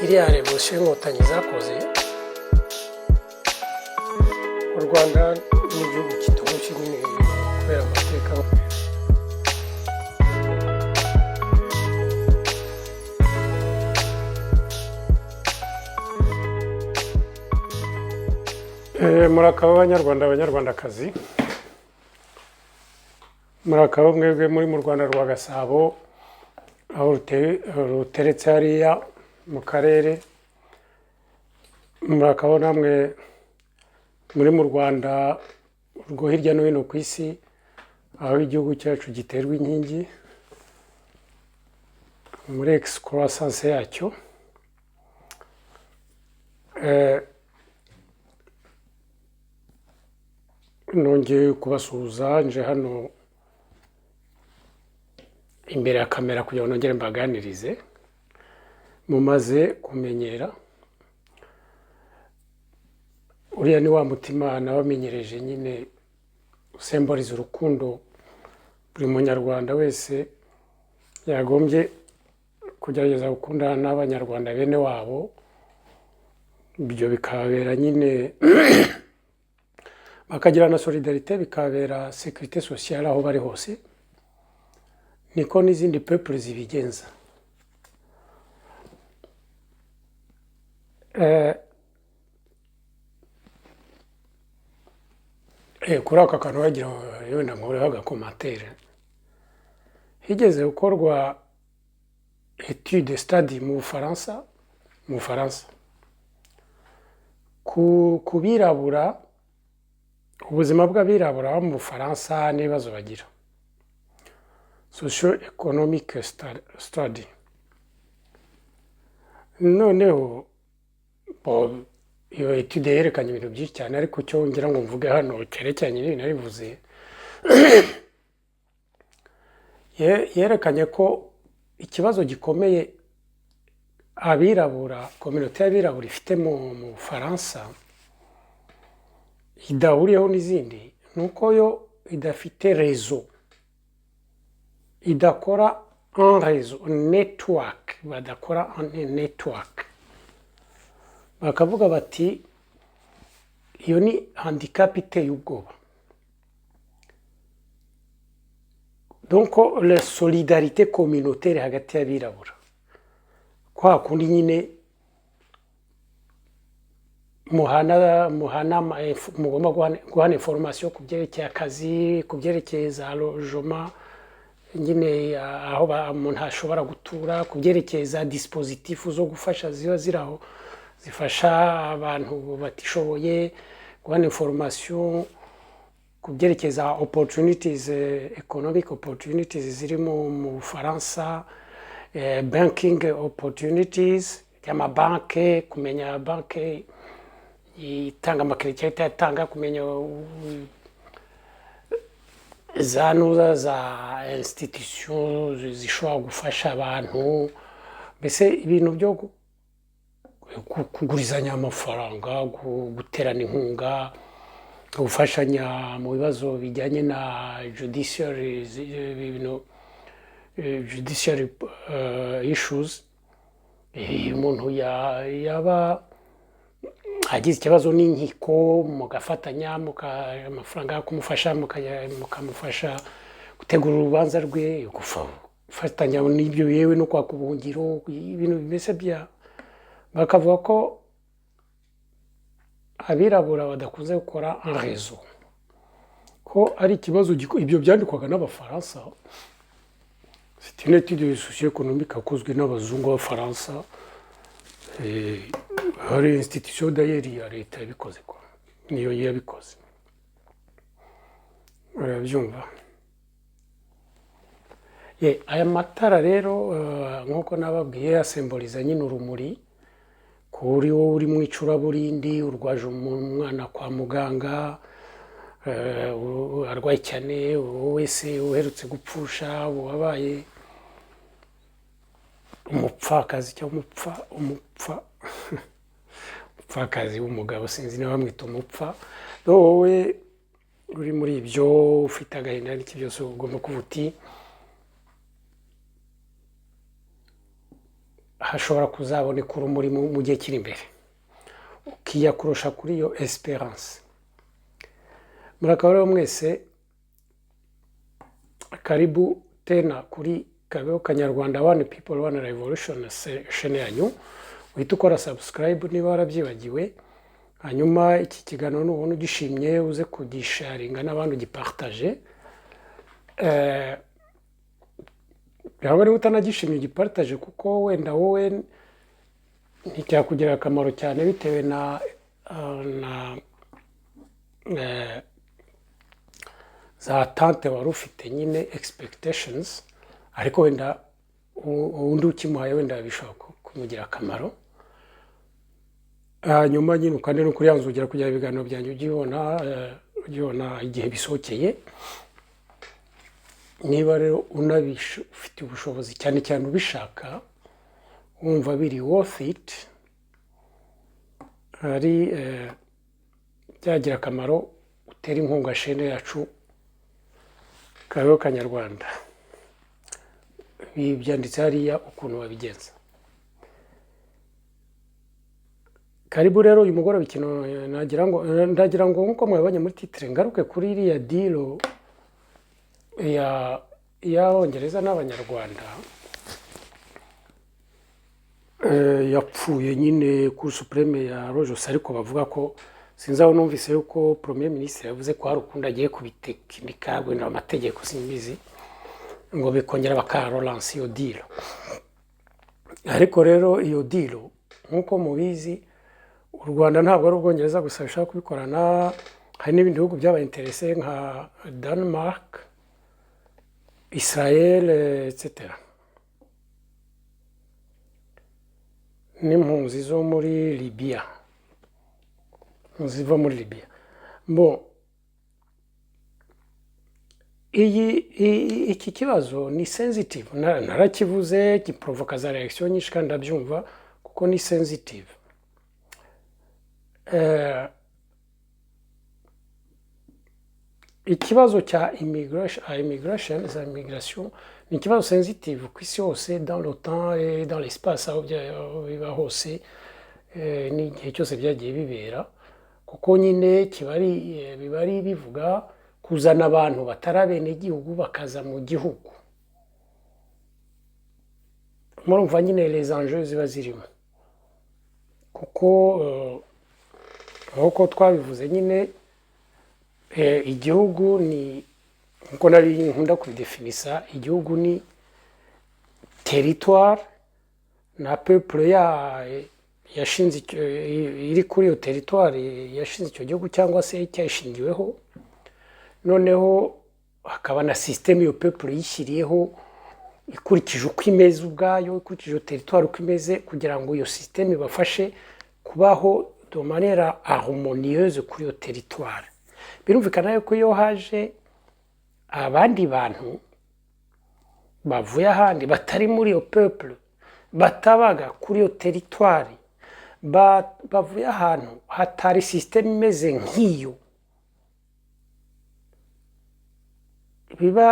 Iriya revolisiyo Inkotanyi zakoze, u Rwanda ni igihugu kitoroshye nyine kubera amateka. Murakaba Abanyarwanda, Abanyarwandakazi, murakaba mwebwe muri mu Rwanda rwa Gasabo, aho ruteretse hariya mu karere. Murakaba namwe muri mu Rwanda rwo hirya no hino ku isi, aho igihugu cyacu giterwa inkingi muri excroissance yacyo. Nongeye kubasuhuza, nje hano imbere ya kamera kugira ngo nongere mbaganirize. Mumaze kumenyera, uriya ni wa mutima nabamenyereje nyine, usemboriza urukundo buri Munyarwanda wese yagombye kugerageza gukundana n'Abanyarwanda bene wabo. Ibyo bikababera nyine, bakagira na solidarité, bikababera sécurité sociale aho bari hose. Niko n'izindi peuple zibigenza. Kuri aka kantu wagira ngo wenda nkureho agacommentaire. Higeze gukorwa étude, study mu Bufaransa ku birabura, ubuzima bw'abirabura bo mu Bufaransa n'ibibazo bagira, socio economic study. Noneho iyo étude yerekanye ibintu byinshi cyane, ariko icyo ngira ngo mvuge hano cyerekeranye n'ibintu narivuze, yerekanye ko ikibazo gikomeye abirabura, communauté y'abirabura ifite mu Bufaransa idahuriyeho n'izindi, ni uko yo idafite réseau, idakora en réseau, network, badakora en network. Bakavuga bati iyo ni handicap iteye ubwoba. Donc la solidarité communautaire hagati y'abirabura, kwa kundi nyine muhana mugomba guhana information ku byerekeye akazi, ku byerekeye za logement nyine, aho umuntu ashobora gutura, ku byerekeye za dispositif zo gufasha ziba ziri aho zifasha abantu batishoboye, guhana information ku byerekeye za opportunities, economic opportunities ziri mu Bufaransa, banking opportunities y'amabanke, kumenya banke itanga amacrédit cyangwa itayatanga, kumenya za nuza za institution zishobora gufasha abantu, mbese ibintu byo kugurizanya amafaranga, guterana inkunga, gufashanya mu bibazo bijyanye na judiciary, ibintu judiciary issues. Umuntu yaba agize ikibazo n'inkiko, mugafatanya, amafaranga yo kumufasha, mukamufasha gutegura urubanza rwe, gufatanya n'ibyo, yewe no kwaka ubuhungiro, ibintu mbese bya. Bakavuga ko abirabura badakunze gukora en réseau, ko ari ikibazo. Ibyo byandikwaga n'Abafaransa, c'est une étude socio-économique yakozwe n'abazungu b'Abafaransa. Hari institution d'ailleurs ya leta yabikoze kwa, niyo yabikoze, urabyumva. Ye, aya matara rero, nk'uko nababwiye, asemboliza nyine urumuri kuri wowe uri mu icuraburindi, urwaje umwana kwa muganga, arwaye cyane, wowe wese uherutse gupfusha, wabaye umupfakazi cyangwa umupfakazi w'umugabo, sinzi niba bamwita umupfa. Wowe uri muri ibyo, ufite agahinda n'iki byose, ugomba kuvuga uti Hashobora kuzaboneka urumuri mu gihe kiri imbere, ukiyakurusha kuri iyo espérance. Murakaba rero mwese, karibu tena kuri Kabeho Kanyarwanda, One People One Revolution, chaîne yanyu. Uhita ukora subscribe niba warabyibagiwe. Hanyuma iki kiganiro nubona ugishimye, uze kugisharinga n'abandi, ugipartage. Yaba niba utanagishimye, ugipartage, kuko wenda wowe nticyakugirira akamaro cyane bitewe na za attentes wari ufite nyine, expectations, ariko wenda undi ukimuhaye wenda bishobora kumugira akamaro. Hanyuma nyine ukande no kuri ya nzogera kugira ibiganiro byanjye ujye ubibona igihe bisohokeye. Niba rero unabifitiye ubushobozi, cyane cyane ubishaka, wumva biri worth it, ari byagira akamaro, utera inkunga chaîne yacu Kabeho Kanyarwanda. Ibi byanditse hariya ukuntu wabigenza. Karibu rero. Uyu mugoroba ikintu nagira ngo ndagira ngo, nk'uko mwabibonye muri titre, ngaruke kuri iriya deal ya y'Abongereza n'Abanyarwanda yapfuye nyine kuri suprême ya rojose, ariko bavuga ko, sinzi aho numvise yuko Premier ministre yavuze ko hari ukundi agiye kubitekinika, wenda amategeko simbizi, ngo bikongera bakarelança iyo deal. Ariko rero iyo deal, nk'uko mubizi, u Rwanda ntabwo ari Ubwongereza gusa bishaka kubikorana, hari n'ibindi bihugu byabaye intéressé nka Denmark, Israel, etc., n'impunzi zo muri Libya, ziva muri Libya. Bon, iyi iki kibazo ni sensitive. Narakivuze, giprovoka za réaction nyinshi, kandi ndabyumva kuko ni sensitive. Ikibazo cya immigration, za immigration, ni ikibazo sensitive ku isi hose, dans le temps et dans l'espace, aho biba hose, n'igihe cyose byagiye bibera, kuko nyine kiba ari biba ari bivuga kuzana abantu batari abenegihugu bakaza mu gihugu. Murumva nyine les enjeux ziba zirimo, kuko nk'uko twabivuze nyine, igihugu ni, nkuko nari nkunda kubidefinisa, igihugu ni territoire na peuple ya yashinze iri kuri iyo territoire, yashinze icyo gihugu cyangwa se cyayishingiweho. Noneho hakaba na système iyo peuple yishyiriyeho ikurikije uko imeze ubwayo, ikurikije iyo territoire uko imeze, kugira ngo iyo système ibafashe kubaho de manière harmonieuse kuri iyo territoire. Birumvikana yuko iyo haje abandi bantu bavuye ahandi, batari muri iyo peuple, batabaga kuri iyo territoire, bavuye ahantu hatari système imeze nk'iyo, biba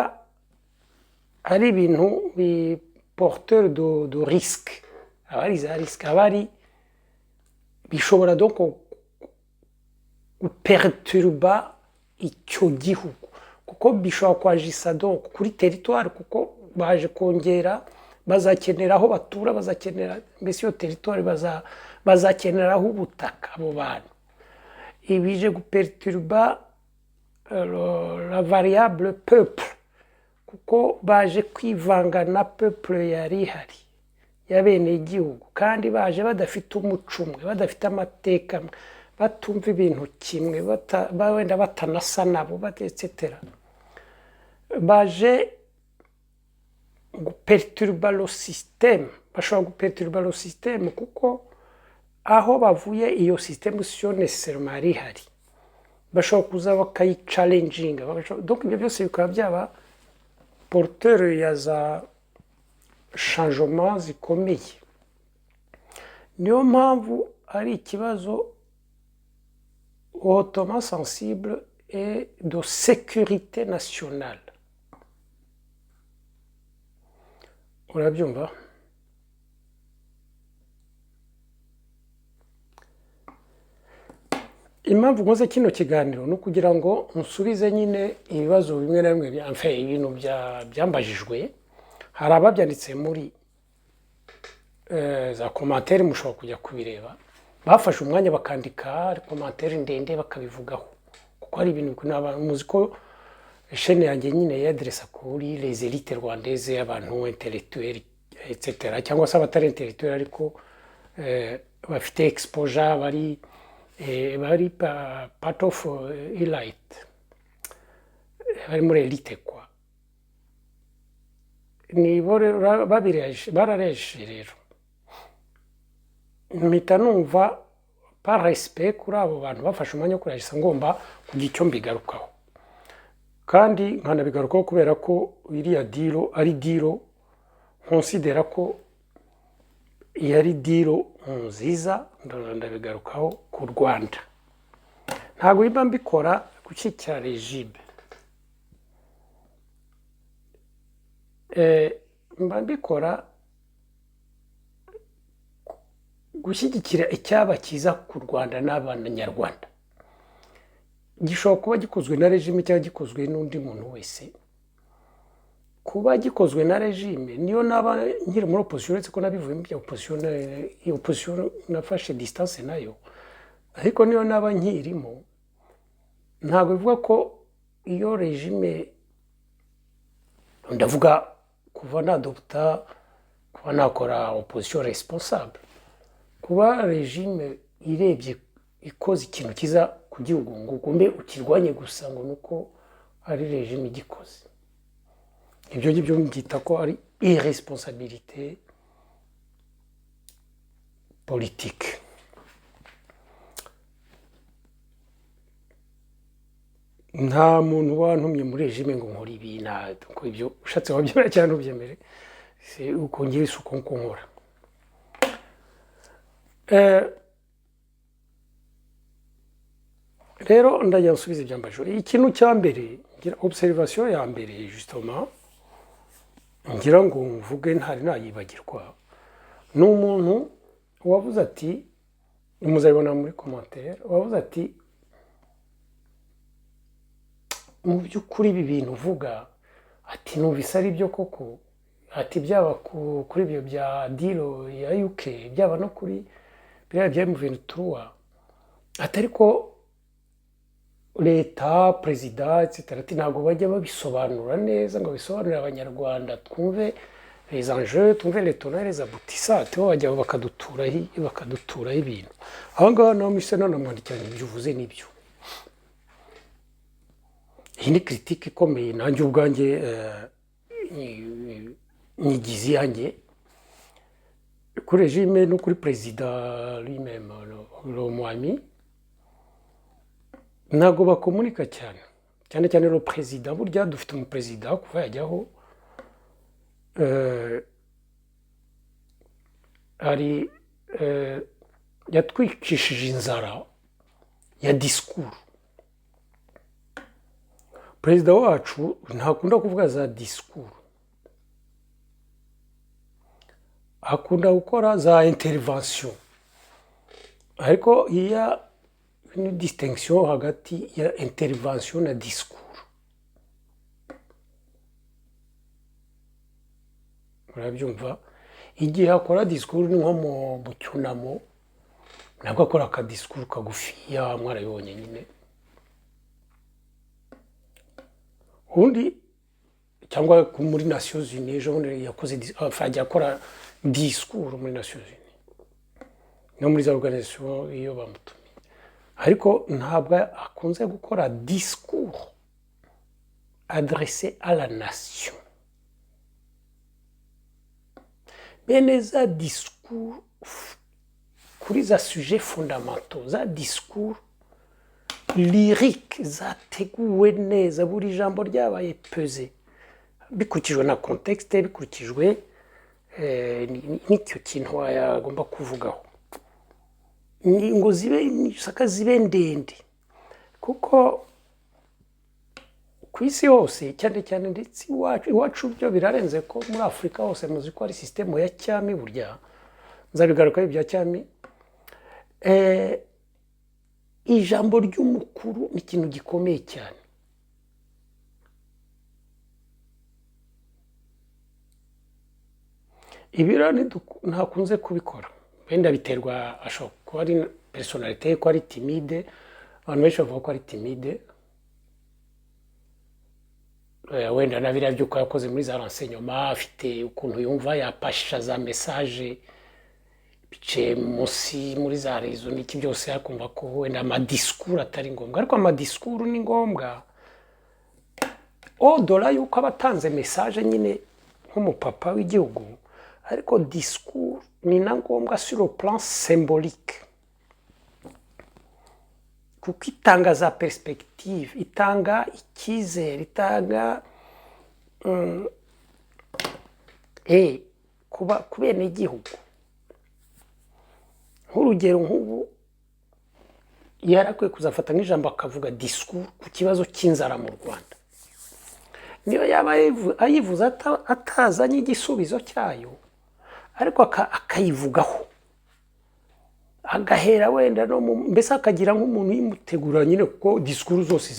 ari ibintu bi porteur de risque, aba ari za risque, aba ari bishobora donc guperturba icyo gihugu, kuko bishobora kwagissa donc kuri territoire, kuko baje kongera bazakenera aho batura, bazakenera mbese iyo territoire, bazakeneraho ubutaka abo bantu. Ibije guperturba la variable peuple, kuko baje kwivanga na peuple yari ihari y'abenegihugu, kandi baje badafite umuco umwe, badafite amateka amwe, batumva ibintu kimwe, wenda batanasa nabo, etc. Baje guperturba le système, bashobora guperturba le système, kuko aho bavuye iyo système siyo nécessairement yari ihari, bashobora kuza bakayichallenginga. Donc ibyo byose bikaba byaba porteur ya za changement zikomeye. Niyo mpamvu ari ikibazo hautement sensible et de sécurité nationale. Urabyumva? Impamvu nkoze kino kiganiro ni ukugira ngo nsubize nyine ibibazo bimwe na bimwe, enfin, ibintu byambajijwe. Hari ababyanditse muri za commentaires, mushobora kujya kubireba. Bafashe umwanya bakandika commentaire ndende bakabivugaho, kuko hari ibintu muzi ko chaîne yanjye nyine yadressa kuri les élites rwandaises, abantu intellectuels, etc., cyangwa se abatari intellectuels ariko bafite exposure, bari part of elite, bari muri elite kwa. Nibo rero babireje, barareje. Rero mpita numva, par respect kuri abo bantu bafashe umwanya wo kuragisa, ngomba kugira icyo mbigarukaho, kandi nkanabigarukaho kubera ko iriya deal ari deal nconsidéra ko yari deal nziza. Ndabigarukaho ku Rwanda. Ntabwo biba mbikora gushyigikira régime, mba mbikora gushyigikira icyaba cyiza ku Rwanda n'Abanyarwanda. Gishobora kuba gikozwe na régime cyangwa gikozwe n'undi muntu wese. Kuba gikozwe na régime, niyo naba nkiri muri opposition, uretse ko nabivuyemo bya opposition, opposition nafashe distance nayo, ariko niyo naba nkirimo, ntabwo bivuga ko iyo régime, ndavuga kuva nadopta, kuba nakora opposition responsable, kuba régime irebye ikoze ikintu cyiza ku gihugu ngo ugume ukirwanye gusa ngo nuko ari régime igikoze, ibyo ngibyo mbyita ko ari irresponsabilité politique. Nta muntu wantumye muri régime ngo nkore ibi. Ntabwo ibyo, ushatse wabyemera cyangwa ntubyemere, uko ngira isuku nkuko nkora. Rero ndajya nsubiza ibyambajwe. Ikintu cya mbere ngira, observation ya mbere justement ngira ngo mvuge ntari nayibagirwa, ni umuntu wavuze ati, muzabibona muri commentaire, wavuze ati: "Mu by'ukuri ibi bintu uvuga," ati, "numvise ari byo koko," ati, "byaba kuri ibyo bya deal ya UK, byaba no kuri biriya bya M23," ati, "ariko leta, perezida, etc., ati, ntabwo bajya babisobanura neza ngo bisobanurire Abanyarwanda, twumve les enjeux, twumve les tenants, les aboutissants," ati, bo bajya bakaduturaho ibintu aho ngaho. Naho mise nanamwandikira, ibyo uvuze nibyo. Iyi ni critique ikomeye, nanjye ubwanjye nyigize iyanjye kuri régime no kuri perezida lui-même, le mwami. Ntabwo bakomunika cyane cyane cyane le président. Burya dufite umuperezida kuva yajyaho hari yatwicishije inzara ya discours. Perezida wacu ntakunda kuvuga za discours, akunda gukora za intervention, ariko iya une distinction hagati ya intervention na discours, murabyumva. Igihe akora discours ni nko mu cyunamo, nabwo akora akadisikuru kagufiya, mwarabibonye nyine. Ubundi cyangwa muri Nations Unies, ejo bundi yakoze ajya akora discours muri Nations Unies no muri za organisation iyo bamutumiye, ariko ntabwo akunze gukora discours adressé à la nation. Bene za discours kuri za sujets fondamentaux, za discours lyrique zateguwe neza, buri jambo ryabaye pesé bikurikijwe na contexte, bikurikijwe n'icyo kintu yagomba kuvugaho, ngo zibe isaka, zibe ndende, kuko ku isi hose, cyane cyane ndetse iwacu byo birarenze, ko muri Afurika hose muzi ko ari système ya cyami. Burya nzabigarukaho ibya cyami. Ijambo ry'umukuru ni ikintu gikomeye cyane. Ibi rero ntakunze kubikora, wenda biterwa, ashobora kuba ari personnalité ye, ko ari timide. Abantu benshi bavuga ko ari timide. Wenda na biriya by'uko yakoze muri za renseignement, afite ukuntu yumva yapashisha za message biciye munsi muri za réseau n'iki byose, akumva ko wenda amadisikuru atari ngombwa. Ariko amadisikuru ni ngombwa au-delà yuko aba atanze message nyine nk'umupapa w'igihugu, ariko disikuru ni na ngombwa sur le plan symbolique, kuko itanga za perspective, itanga icyizere, itanga kuba ku benegihugu. Nk'urugero, nk'ubu yarakwiye kuzafata nk'ijambo akavuga disikuru ku kibazo cy'inzara mu Rwanda, niyo yaba ayivuze atazanye igisubizo cyayo, ariko akayivugaho, agahera wenda no mu, mbese akagira nk'umuntu uyimutegura nyine, kuko disikuru zose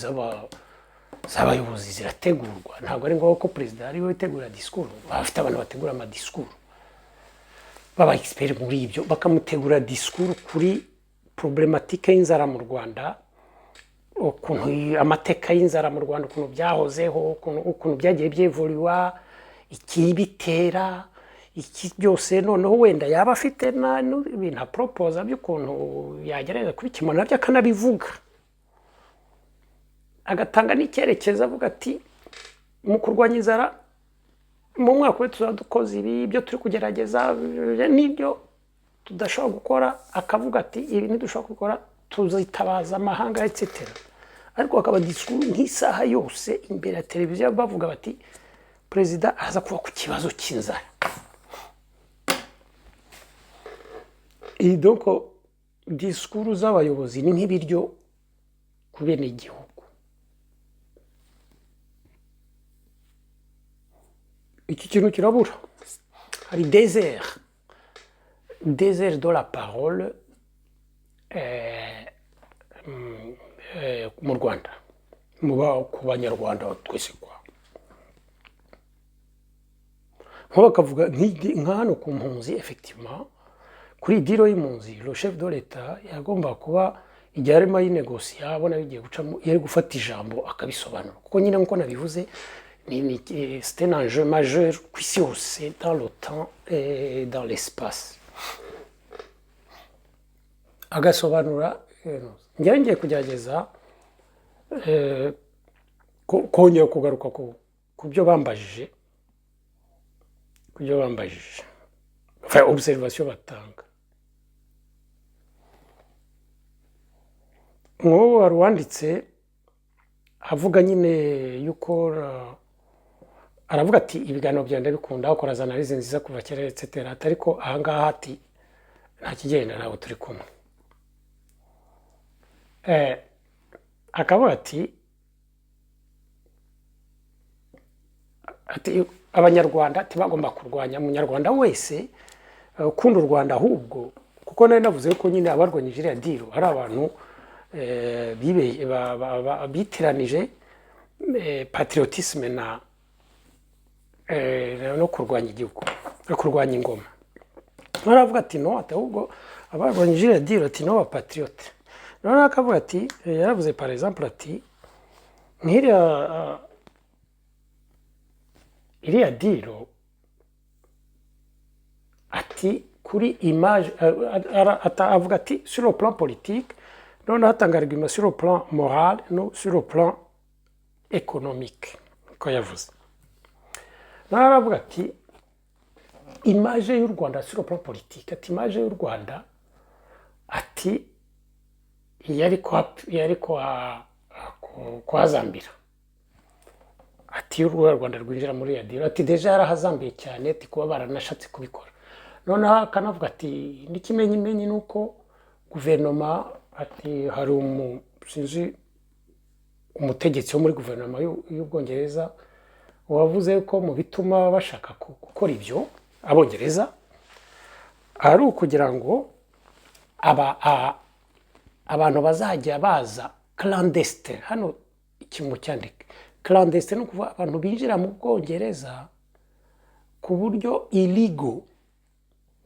z'abayobozi zirategurwa. Ntabwo ari ngombwa ko perezida ari we utegura disikuru, baba bafite abantu bategura amadisikuru baba expert muri ibyo, bakamutegura disikuru kuri problématique y'inzara mu Rwanda, ukuntu amateka y'inzara mu Rwanda, ukuntu byahozeho, ukuntu byagiye byevoluwa, ikibitera, iki byose. Noneho wenda yaba afite n'ibintu aporopoza by'ukuntu yagerageza kubikemura, nabyo akanabivuga, agatanga n'icyerekezo, avuga ati: "Mu kurwanya inzara, mu mwaka we tuzaba dukoze ibi, ibyo turi kugerageza n'ibyo tudashobora gukora." Akavuga ati: "Ibi ntidushobora kubikora, tuzitabaza amahanga," etc. Ariko hakaba disikuru nk'isaha yose imbere ya televiziyo, bavuga bati: "Perezida araza kuba ku kibazo cy'inzara." Iyi donc disikuru z'abayobozi ni nk'ibiryo ku benegihugu. Iki kintu kirabura, hari désert de la parole mu Rwanda, muba ku Banyarwanda twese kwa nko bakavuga nka hano ku mpunzi. Effectivement, kuri deal y'impunzi, le chef de l'État yagomba kuba, igihe arimo ayinegosiya, abona bigiye gucamo, yari gufata ijambo akabisobanura, kuko nyine nk'uko nabivuze, ni c'est un enjeu majeur ku isi hose, dans le temps et dans l'espace, agasobanura. Njyewe ngiye kugerageza kongera kugaruka ku byo bambajije, enfin observation batanga. Nk'ubu wari wanditse avuga nyine yuko aravuga ati: "Ibiganiro byawe ndabikunda, ukora za analyse nziza kuva kera," etc. Ariko ahangaha ati: "Nta kigenda, ntabwo turi kumwe." Akavuga ati Abanyarwanda, ati bagomba kurwanya umunyarwanda wese ukunda u Rwanda ahubwo, kuko nari navuze ko nyine abarwanyije iriya deal ari abantu bitiranije patriotisme na no kurwanya igihugu no kurwanya ingoma. Aravuga ati: "No," ati ahubwo abarwanyije iriya deal, ati no bapatriote. Noneho akavuga ati, yaravuze par exemple ati nk'iriya iriya deal, ati kuri image, avuga ati sur le plan politique, noneho atanga argument sur le plan moral no sur le plan économique, uko yavuze. Nawe aravuga ati image y'u Rwanda sur le plan politique, ati image y'u Rwanda, ati yari kuhazambira, ati iyo u Rwanda rwinjira muri iyo deal, ati déjà yarahazambiye cyane, ati kuba baranashatse kubikora. Noneho akanavuga ati n'ikimenyimenyi ni uko guverinoma, ati hari sinzi umutegetsi wo muri guverinoma y'Ubwongereza wavuze ko mu bituma bashaka gukora ibyo Abongereza ari ukugira ngo Abantu bazajya baza clandestin, hano ikintu cyandike clandestin, ni ukuvuga abantu binjira mu Bwongereza ku buryo illegal,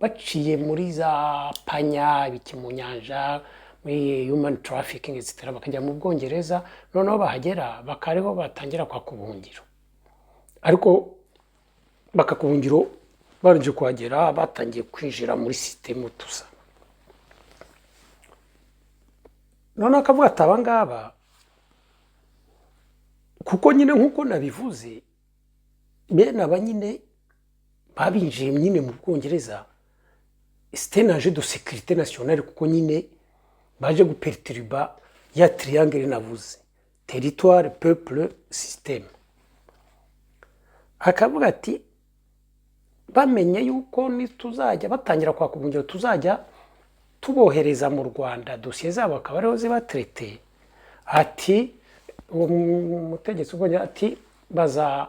baciye muri za panya, ibiki, mu nyanja, muri human trafficking, etc., bakajya mu Bwongereza, noneho bahagera bakariho batangira kwaka ubuhungiro, ariko bakaka ubuhungiro barangije kuhagera, batangiye kwinjira muri système tusa. Noneho akavuga ati aba ngaba, kuko nyine nk'uko nabivuze, bene aba nyine babinjiye nyine mu Bwongereza, c'est un enjeu de sécurité nationale, kuko nyine baje guperturba ya triangle navuze: territoire, peuple, système. Akavuga ati bamenye yuko nituzajya batangira kwaka ubuhungiro, tuzajya tubohereza mu Rwanda, dosiye zabo akaba ariho ziba traitées. Ati uwo mutegetsi ubwo ati baza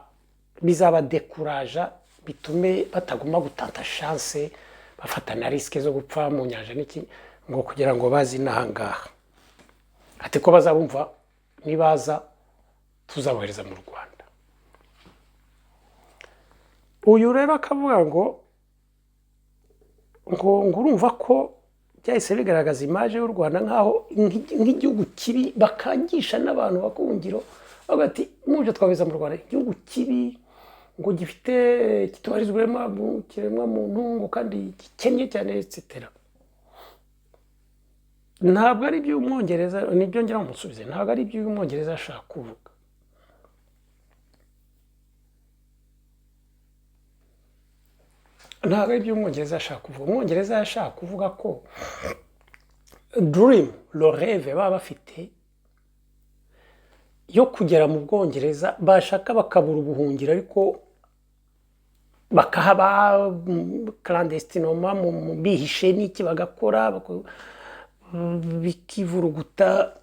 bizabadécouragea, bitume bataguma gutanta chance, bafata na risque zo gupfa mu nyanja n'iki, ngo kugira ngo bazi n'aha ngaha. Ati ko bazabumva nibaza tuzabohereza mu Rwanda. Uyu rero akavuga ngo urumva ko byahise bigaragaza image y'u Rwanda nk'aho nk'igihugu kibi, bakangisha n'abantu bakungiro, bavuga ati muje twabohereza mu Rwanda, igihugu kibi ngo gifite kitubarizwemo kiremwa muntu, ngo kandi gikennye cyane, etc. Ntabwo ari iby'Umwongereza, nibyo ngira ngo musubize, ntabwo ari iby'Umwongereza ashaka kuvuga. Ntabwo ari iby'Umwongereza ashaka kuvuga. Umwongereza yashaka kuvuga ko dream, le rêve baba bafite yo kugera mu Bwongereza, bashaka bakabura ubuhungiro, ariko bakahaba clandestinement, bihishe n'iki, bagakora bikivuruguta.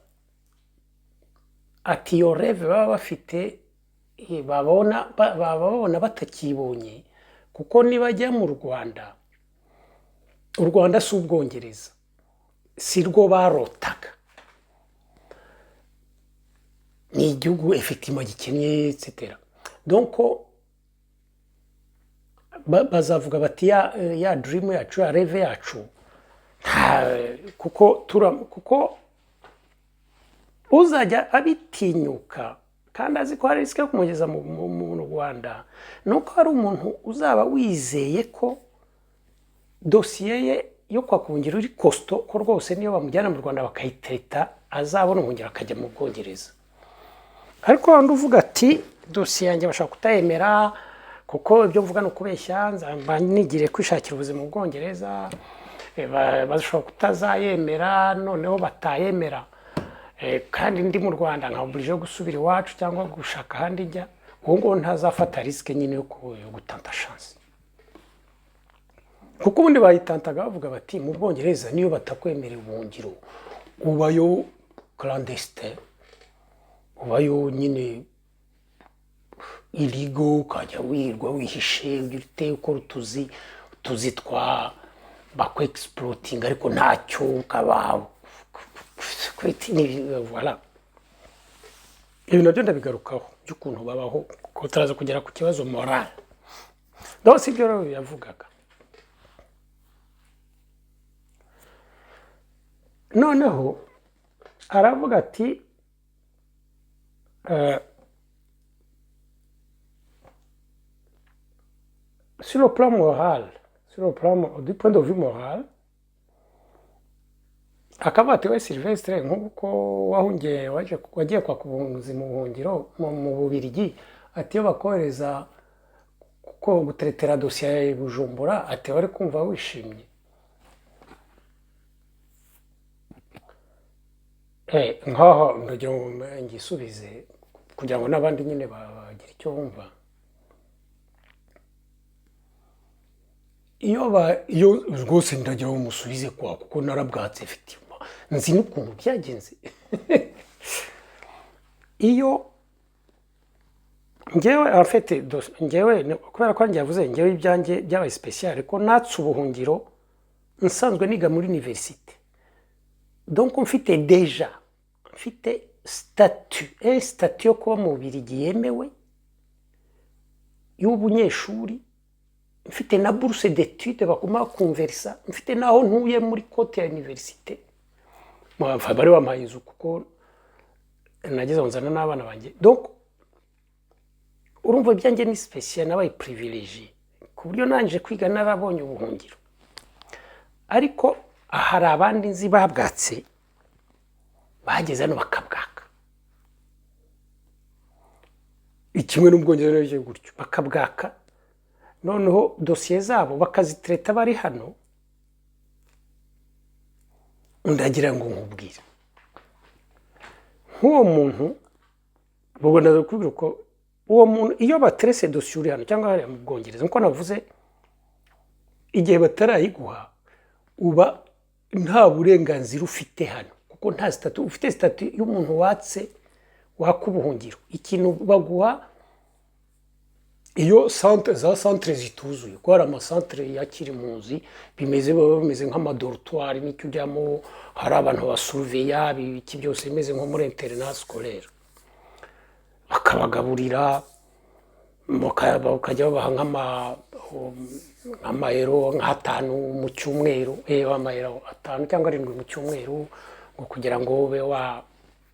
Ati iyo rêve baba bafite babona baba babona batakibonye, kuko nibajya mu Rwanda, u Rwanda si Ubwongereza, si rwo barotaga, ni igihugu effectivement gikennye, etc. Donc bazavuga bati ya dream yacu, ya rêve yacu, kuko tura kuko uzajya abitinyuka kandi azi ko hari risque yo kumugeza mu Rwanda, ni uko hari umuntu uzaba wizeye ko dosiye ye yo kwaka ubuhungiro iri costaud, ko rwose niyo bamujyana mu Rwanda bakayitereta azabona ubuhungiro akajya mu Bwongereza. Ariko wandi uvuga ati dosiye yanjye bashobora kutayemera, kuko ibyo mvuga ni ukubeshya, nzaba nigiriye kwishakira ubuzima mu Bwongereza, bashobora kutazayemera, noneho batayemera kandi ndi mu Rwanda nkaba obligé gusubira iwacu cyangwa gushaka ahandi njya, uwo nguwo ntazafata risque nyine yo gutanta chance, kuko ubundi bayitantaga bavuga bati mu Bwongereza niyo batakwemerera ubuhungiro ubayo clandestin, ubayo nyine illegal, ukajya wirirwa wihishe, ujya ukora utuzi twa bakwexploitinga, ariko ntacyo ukaba. Voilà, ibi nabyo ndabigarukaho by'ukuntu babaho, kuko turaza kugera ku kibazo moral. Donc si ibyo rero yavugaga. Noneho aravuga ati sur le plan moral, sur le plan du point de vue moral, akavuga ati we Sylvestre, nk'uko wahungiye, waje wagiye kwaka ubuhunzi mu buhungiro mu Bubirigi, ati iyo bakohereza kuko guteretera dosiye ya Bujumbura, ati wari kumva wishimye? Nkaho ndagira ngo ngisubize kugira ngo n'abandi nyine bagire icyo bumva. Iyo rwose ndagira ngo musubize kwa, kuko narabwatse effectivement, nzi n'ukuntu byagenze. Iyo ngewe en fait ngewe kubera ko njye yavuze, ngewe ibyanjye byabaye spécial, ko natse ubuhungiro nsanzwe niga muri université. Donc mfite déjà, mfite statut yo kuba mu Bubiligi yemewe y'ubunyeshuri, mfite na bourse d'étude baguma kumverisa, mfite naho ntuye muri côté ya université. Bari bampaye inzu kuko nageze aho nzana n'abana banjye. Donc urumva ibyanjye ni spécial, nabaye privilégié ku buryo nangije kwiga narabonye ubuhungiro. Ariko hari abandi nzi babwatse, bageze hano bakabwaka, kimwe n'Ubwongereza gutyo, bakabwaka, noneho dosiye zabo bakazitereta bari hano. Ndagira ngo nkubwire, nk'uwo muntu, ubwo ndaza kubwira uko uwo muntu, iyo baterese dosiye uri hano cyangwa hariya mu Bwongereza, nkuko navuze, igihe batarayiguha uba nta burenganzira ufite hano, kuko nta statut ufite, statut y'umuntu watse, waka ubuhungiro. Ikintu baguha iyo centre, za centre zituzuye, kuko hari amasantere yakira impunzi, bimeze, baba bameze nk'ama dortoir, n'icyo ujyamo hari abantu basuruveya, ibiki byose bimeze nko muri internat scolaire, bakabagaburira, bakajya babaha nk'amayero nk'atanu mu cyumweru, amayero 5 cyangwa 7 mu cyumweru, ngo kugira ngo ube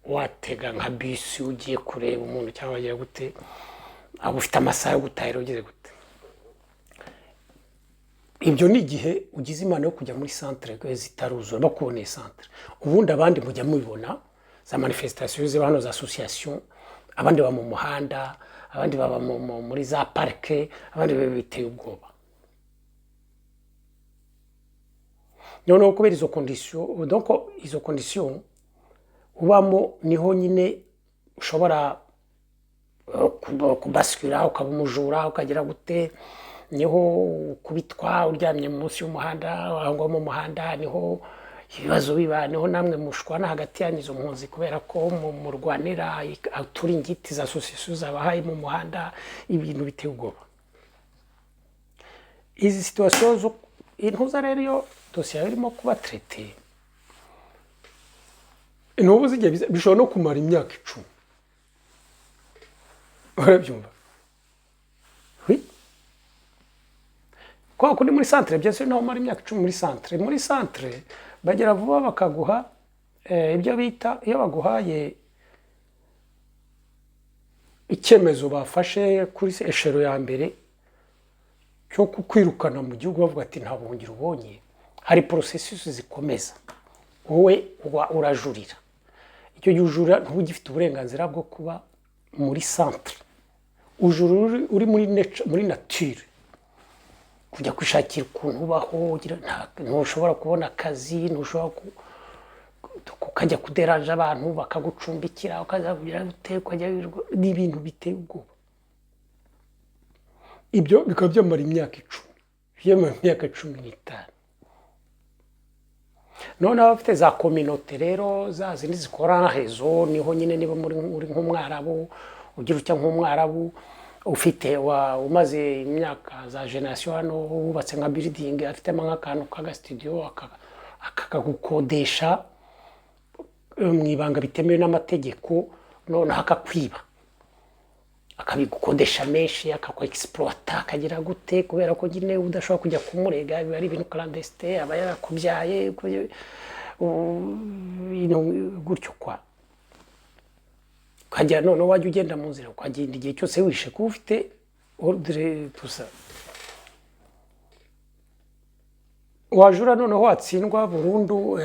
watega nka bisi ugiye kureba umuntu cyangwa wagiye gute, aba ufite amasaha yo gutahira ugize gute. Ibyo ni igihe ugize imana yo kujya muri centre zitaruzura, bakuboneye centre. Ubundi abandi mujya mubibona za manifestation ziba hano, za association, abandi baba mu muhanda, abandi baba muri za parike, abandi biba biteye ubwoba. Noneho kubera izo condition, donc izo condition ubamo, niho nyine ushobora kubasikira, ukaba umujura, ukagira gute, niho ukubitwa uryamye munsi y'umuhanda, aho ngaho mu muhanda niho ibibazo biba, niho namwe mushwana hagati yanyu izo mpunzi, kubera ko murwanira uturingiti za association zabahaye mu muhanda, ibintu biteye ubwoba. Izi situation zo intuza rero, iyo dosiye yawe irimo kuba traitée, ntubu zigiye bishobora no kumara imyaka 10, urabyumva? Oui. Kwa kundi muri centre byose naho umara imyaka 10 muri centre. Muri centre bagera vuba bakaguha ibyo bita, iyo baguhaye icyemezo bafashe kuri échelon ya mbere cyo kukwirukana mu gihugu, bavuga ati nta buhungiro ubonye, hari processus zikomeza, wowe uba urajurira. Icyo gihe ujurira, ntuba ugifite uburenganzira bwo kuba muri centre, ujurira uri muri nature, kujya kwishakira ukuntu ubaho. Ntushobora kubona akazi, ntushobora ukajya kuderanja abantu bakagucumbikira, ukajya kugira gute, ukajya ni ibintu biteye ubwoba. Ibyo bikaba byamara imyaka 10, byamara imyaka 15. Noneho abafite za communauté rero, za zindi zikora réseau, niho nyine niba muri uri nk'umwarabu, ugira utya nk'umwarabu ufite wa umaze imyaka za génération hano, wubatse nka building, afitemo nk'akantu k'agasitudiyo, akakagukodesha mu ibanga bitemewe n'amategeko, noneho akakwiba, akabigukodesha menshi, akakwexploita, akagira gute, kubera ko nyine udashobora kujya kumurega, biba ari ibintu clandestin, aba yarakubyaye ibintu gutyo kwa. Ukajya noneho wajya ugenda mu nzira, ukagenda igihe cyose wishe kuba ufite ordre tusa, wajura noneho watsindwa burundu,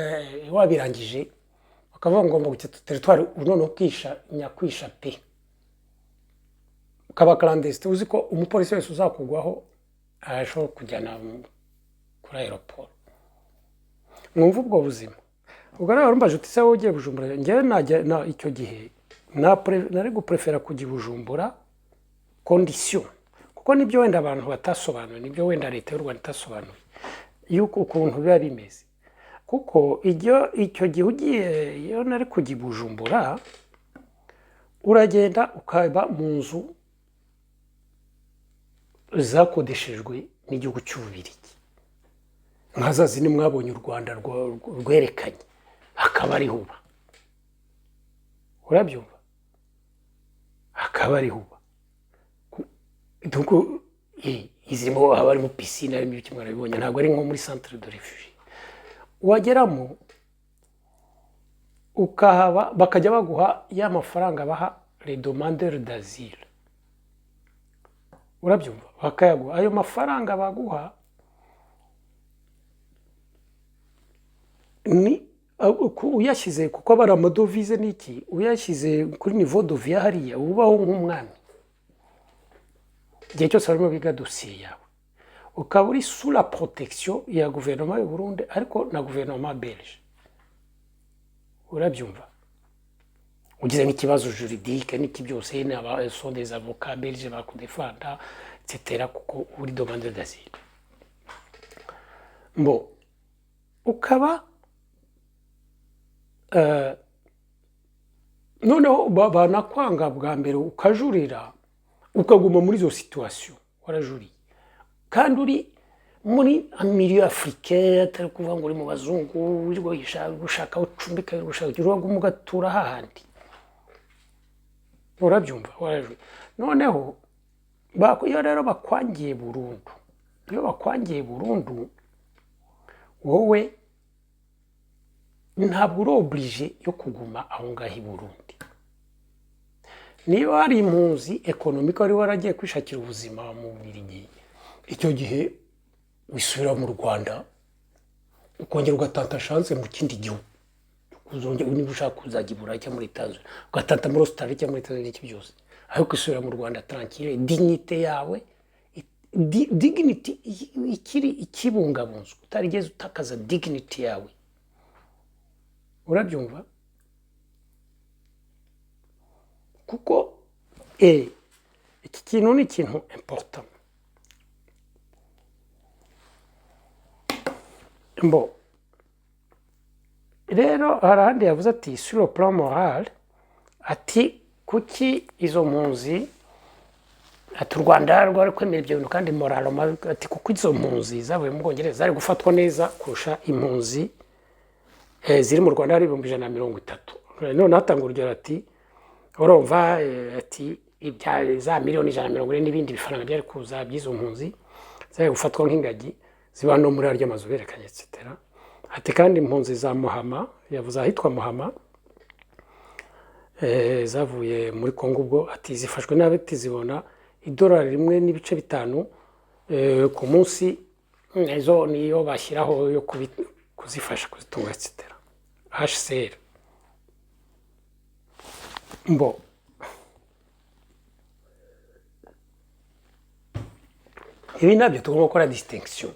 wabirangije, bakavuga ngo ngomba guketa territoire, noneho ukisha nyakwisha pe, ukaba clandestin, uzi ko umupolisi wese uzakugwaho arashobora kujyana kuri aéroport. Mwumva ubwo buzima. Ubwo rero warumbaje uti: "Se wowe ugiye Bujumbura?" Njyewe najya na icyo gihe nari guprefera kujya i Bujumbura, condition, kuko nibyo wenda abantu batasobanuye, nibyo wenda leta y'u Rwanda itasobanuye, yuko ukuntu biba bimeze, kuko icyo gihe ugiye, iyo nari kujya i Bujumbura, uragenda ukaba mu nzu zakodeshejwe n'igihugu cy'Ububirigi, nka za zindi mwabonye u Rwanda rwerekanye. Akaba ariho uba, urabyumva? Akaba ariho uba. Donc izirimo haba harimo piscine, harimo ibiki, mwarabibonye. Ntabwo ari nko muri centre de réfugiés. Wageramo ukahaba, bakajya baguha ya mafaranga baha les demandeurs d'asile, urabyumva? Bakayaguha. Ayo mafaranga baguha ni uyashyize, kuko aba ari amadovize n'iki, uyashyize kuri niveau de vie hariya, ubaho nk'umwami igihe cyose barimo biga dosiye yawe, ukaba uri sous la protection ya guverinoma y'u Burundi ariko na guverinoma belge, urabyumva? Ugize nk'ikibazo juridique n'iki byose, ni aba sont des avocats belges bakudefanda, etc., kuko uri demandeur d'asile. Bon, ukaba noneho banakwanga bwa mbere, ukajurira, ukaguma muri izo situation warajuriye, kandi uri muri milieu africain, atari kuvuga ngo uri mu bazungu wirirwa gushaka aho ucumbika, wirirwa gushaka, uraguma ugatura hahandi, urabyumva? Warajuriye. Noneho iyo rero bakwangiye burundu, iyo bakwangiye burundu, wowe ntabwo uri obligé yo kuguma aho ngaho i Burundi. Niba hari impunzi économique, wari waragiye kwishakira ubuzima mu Bubiligi, icyo gihe wisubira mu Rwanda, ukongera ugatanta chance mu kindi gihugu. Uzongera, niba ushaka kuzajya i Burayi cyangwa muri Etats-Unis, ugatanta muri Australia cyangwa muri Etats-Unis, n'iki byose, ariko isubira mu Rwanda tranquille, dignité yawe, dignity ikiri ikibungabunzwe, utarigeze utakaza dignity yawe, urabyumva? Kuko iki kintu ni ikintu important. Bon, rero hari ahandi yavuze ati sur le plan moral, ati kuki izo mpunzi, ati u Rwanda rwari kwemera ibyo bintu, kandi moralement, ati kuko izo mpunzi zavuye mu Bwongereza zari gufatwa neza kurusha impunzi ziri mu Rwanda, hari 130,000. Noneho atanga urugero, ati urumva, ati ibya za miliyoni 140 n'ibindi bifaranga byari kuza by'izo mpunzi zari gufatwa nk'ingagi ziba no muri arya mazu berekanye, etc. Ati kandi impunzi za Muhama, yavuze ahitwa Muhama, zavuye muri Kongo ubwo, ati zifashwe nabi, ati zibona idolari 1.5 ku munsi, izo niyo bashyiraho yo kuzifasha kuzitunga, etc., HCR. Mbo ibi nabyo tugomba gukora distinction.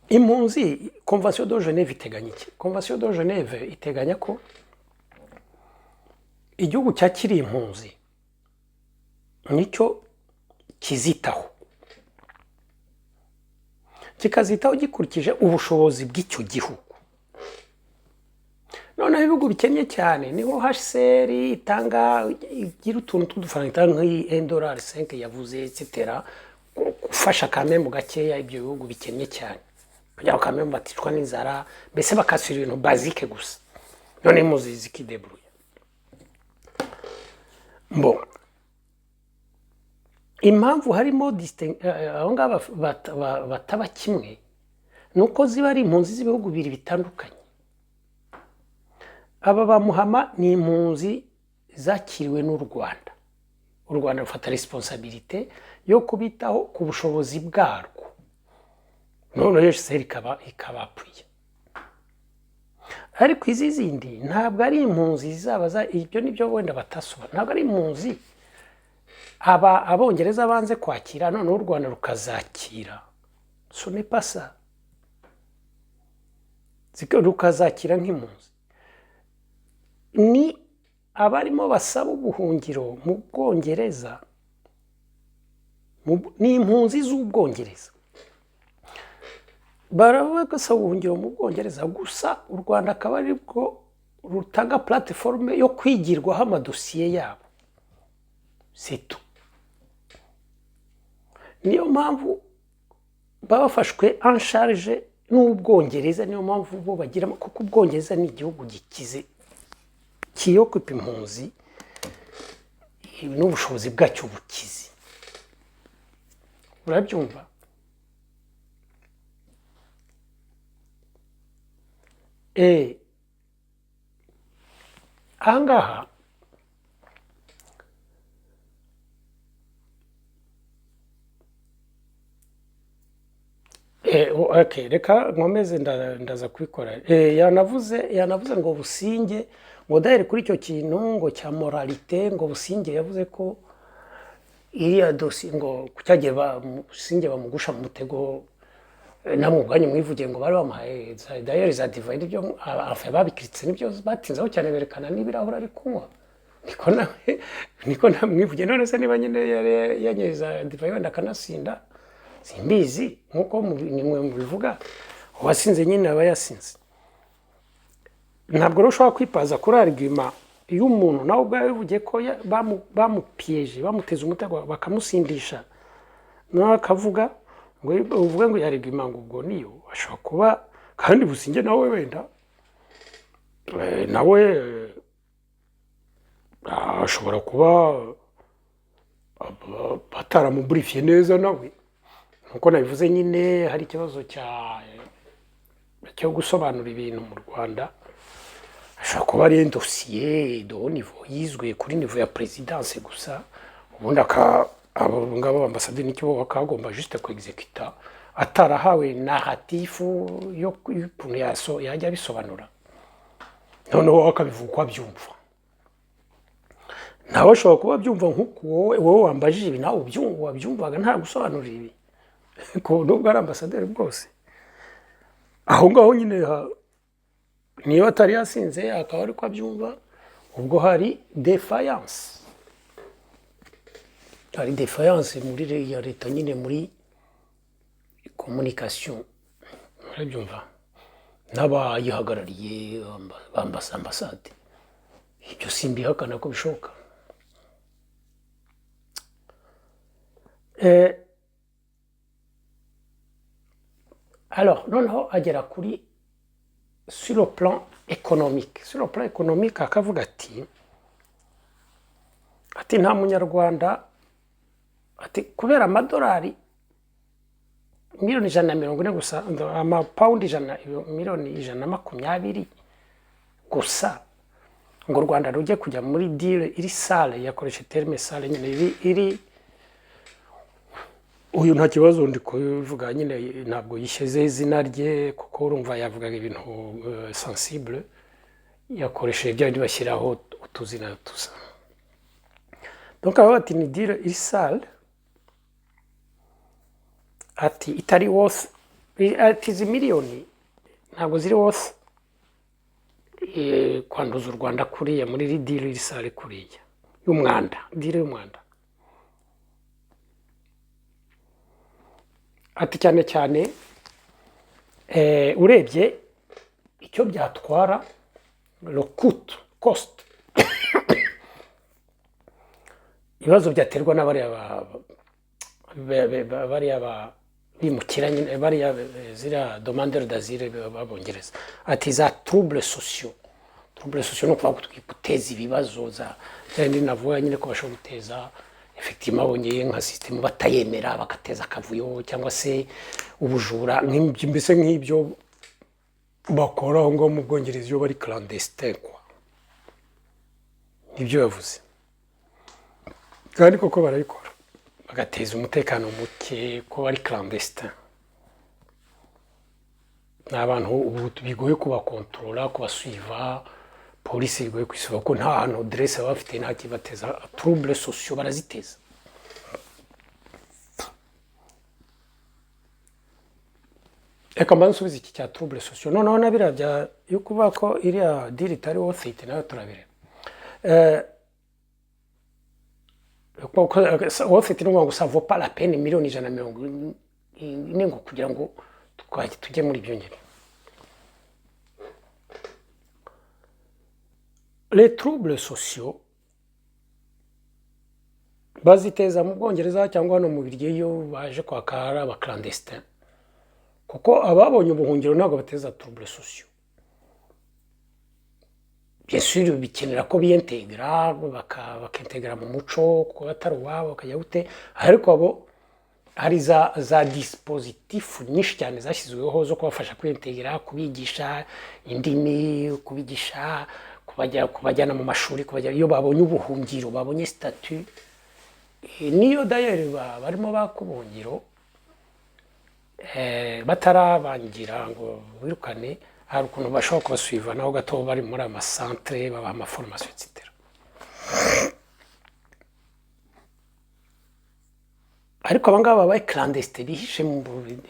Impunzi, Convention de Genève iteganya iki? Convention de Genève iteganya ko igihugu cyakiriye impunzi nicyo kizitaho, kikazitaho gikurikije ubushobozi bw'icyo gihugu. Noneho ibihugu bikennye cyane niho HCR itanga, igira utuntu tw'udufaranga itanga, nk'iyi 1,5 dolari yavuze, etc., gufasha kamwe mu gakeya ibyo bihugu bikennye cyane, kugira ngo kamwe baticwa n'inzara, mbese bakasura ibintu basique gusa, noneho impunzi zikideburuya. Bon, impamvu harimo aho ngaho bataba kimwe ni uko ziba ari impunzi z'ibihugu bibiri bitandukanye. Aba ba Muhama ni impunzi zakiriwe n'u Rwanda. U Rwanda rufata responsabilité yo kubitaho ku bushobozi bwarwo, noneho HCR ikabapfuye. Ariko izi zindi ntabwo ari impunzi zizaba ibyo nibyo wenda batasobanura. Ntabwo ari impunzi aba Abongereza banze kwakira, noneho u Rwanda rukazakira. Ce n'est pas ça. Rukazakira nk'impunzi. Ni abarimo basaba ubuhungiro mu Bwongereza, ni impunzi z'Ubwongereza, baraba basaba ubuhungiro mu Bwongereza gusa, u Rwanda akaba ari bwo rutanga plateforme yo kwigirwaho amadosiye yabo, c'est tout. Niyo mpamvu baba bafashwe en charge N'Ubwongereza, niyo mpamvu bo bagira, kuko Ubwongereza ni igihugu gikize kiyokupa impunzi n'ubushobozi bwacyo bukize, urabyumva? Ahangaha okay, reka nkomeze, ndaza kubikora. Yanavuze ngo Businge ngo dahere kuri icyo kintu ngo cya moralité, ngo Businge yavuze ko iriya dosiye ngo cyagiye Businge bamugusha mu mutego. Namwe ubwanyu mwivugiye ngo bari bamuhaye d'ailleurs za divayi, nibyo enfin babikiritse, nibyo batinzeho cyane, berekana n'ibirahuri ari kunywa. Niko nawe, niko namwivugiye. None se niba nyine yari yanyoye za divayi, wenda akanasinda, simbizi, nkuko nimwe mubivuga, uwasinze nyine aba yasinze. Ntabwo rero ushobora kwipaza kuri argument y'umuntu nawe ubwawe wivugiye ko bamupiyeje, bamuteze umutego, bakamusindisha, nawe akavuga ngo uvuge ngo argument ngo ubwo niyo ashobora kuba. Kandi Businge nawe wenda nawe ashobora kuba bataramuburifiye neza nawe. Nkuko nabivuze nyine, hari ikibazo cyo gusobanura ibintu mu Rwanda. Ashobora kuba ari dosiye de haut niveau yizwe kuri niveau ya présidence gusa, ubundi abo ngabo ambasaderi n'icyo bakagomba juste ku exécuta, atarahawe narratif yo y'ukuntu yajya abisobanura, noneho akabivuga uko abyumva. Nawe ashobora kuba abyumva nk'uko wowe wambajije ibi, nawe wabyumvaga nta gusobanurira ibi, ko nubwo ari ambasaderi bwose aho ngaho nyine niba atari yasinze akaba ariko abyumva, ubwo hari défaillance, hari défaillance muri ya leta nyine, muri communication, murabyumva, n'abayihagarariye ambasade. Ibyo simbihakana ko bishoboka. Alors noneho agera kuri sur le plan économique. Sur le plan économique akavuga ati nta Munyarwanda, ati kubera amadolari miliyoni 140 gusa, amapawundi 100, miliyoni 120 gusa, ngo u Rwanda rujye kujya muri deal iri sale, yakoresha terme sale nyine iri uyu nta kibazo, ndi kubivuga nyine, ntabwo yishyizeho izina rye kuko urumva yavugaga ibintu sensible, yakoresheje bya bindi bashyiraho utuzina tusa. Donc aravuga ati ni deal iri sale, ati itari worth, ati izi miliyoni ntabwo ziri worth kwanduza u Rwanda kuriya muri iri deal iri sale kuriya y'umwanda, deal y'umwanda. Ati cyane cyane urebye icyo byatwara, le coût, cost, ibibazo byaterwa n'abariya bariya bimukira nyine, bariya ziriya demandeurs d'asile b'Abongereza, ati za troubles sociaux. Troubles sociaux ni ukuvuga guteza ibibazo za bya navuga nyine ko bashobora guteza effectivement, bongeye nka système batayemera, bagateza akavuyo cyangwa se ubujura, mbese nk'ibyo bakora aho ngaho mu Bwongereza iyo bari clandestin quoi. Nibyo yavuze, kandi koko barabikora, bagateza umutekano muke ko bari clandestin. Ni abantu ubu bigoye kubakontorora, kubasuiva, polisi bigoye kwisuva ko nta hantu adresse baba bafite, nta kibateza. Troubles sociaux baraziteza. Reka mbanze nsubize iki cya troubles sociaux, noneho na biriya bya yo kuvuga ko iriya deal itari worth it nayo turabireba. Worth it ni ukuvuga ngo ça vaut pas la peine miliyoni 140 ngo kugira ngo tujye muri ibyo nyine. Les troubles sociaux baziteza mu Bwongereza cyangwa hano mu Biryo iyo baje kwaka ari aba clandestin. Kuko ababonye ubuhungiro ntabwo bateza troubles sociaux. Bien sûr, bikenera ko biyentegra, bakintegra mu muco, kuko batari uwabo, bakajya gute. Ariko abo hari za dispositifs nyinshi cyane zashyizweho zo kubafasha kwiyentegra, kubigisha indimi, kubigisha kubajyana mu mashuri, kubajyana iyo babonye ubuhungiro, babonye statut. Niyo d'ailleurs barimo baka ubuhungiro, batarabangira ngo wirukane, hari ukuntu bashobora kubasuiva naho gato bari muri ama centres, babaha ama formations, etc. Ariko abangaba babaye clandestins, bihishe,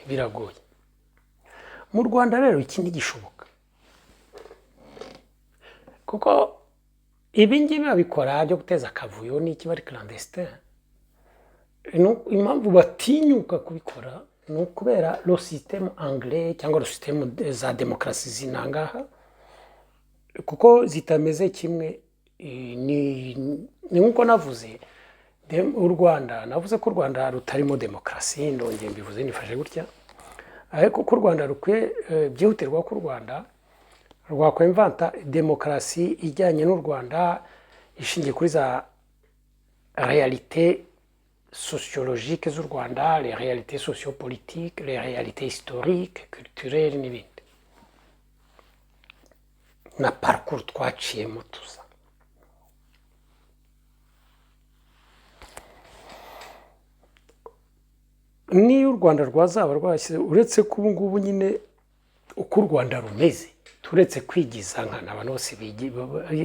biragoye. Mu Rwanda rero iki ntigishoboka, kuko ibi ngibi babikora byo guteza akavuyo n'iki bari clandestins. Impamvu batinyuka kubikora ni ukubera le système anglais cyangwa le système za demokarasi zinangaha, kuko zitameze kimwe. Ni nk'uko navuze u Rwanda, navuze ko u Rwanda rutarimo demokarasi, ndongeye mbivuze nifashe gutya, ariko ko u Rwanda rukwiye, byihutirwa ko u Rwanda rwakwemvanta demokarasi ijyanye n'u Rwanda, ishingiye kuri za réalités sociologiques z'u Rwanda, les réalités sociopolitiques, les réalités historiques, culturelles n'ibindi, na parcours twaciyemo tuza. Niyo u Rwanda rwazaba rwashyize, uretse ko ubu ngubu nyine uko u Rwanda rumeze, turetse kwigiza nkana, abantu bose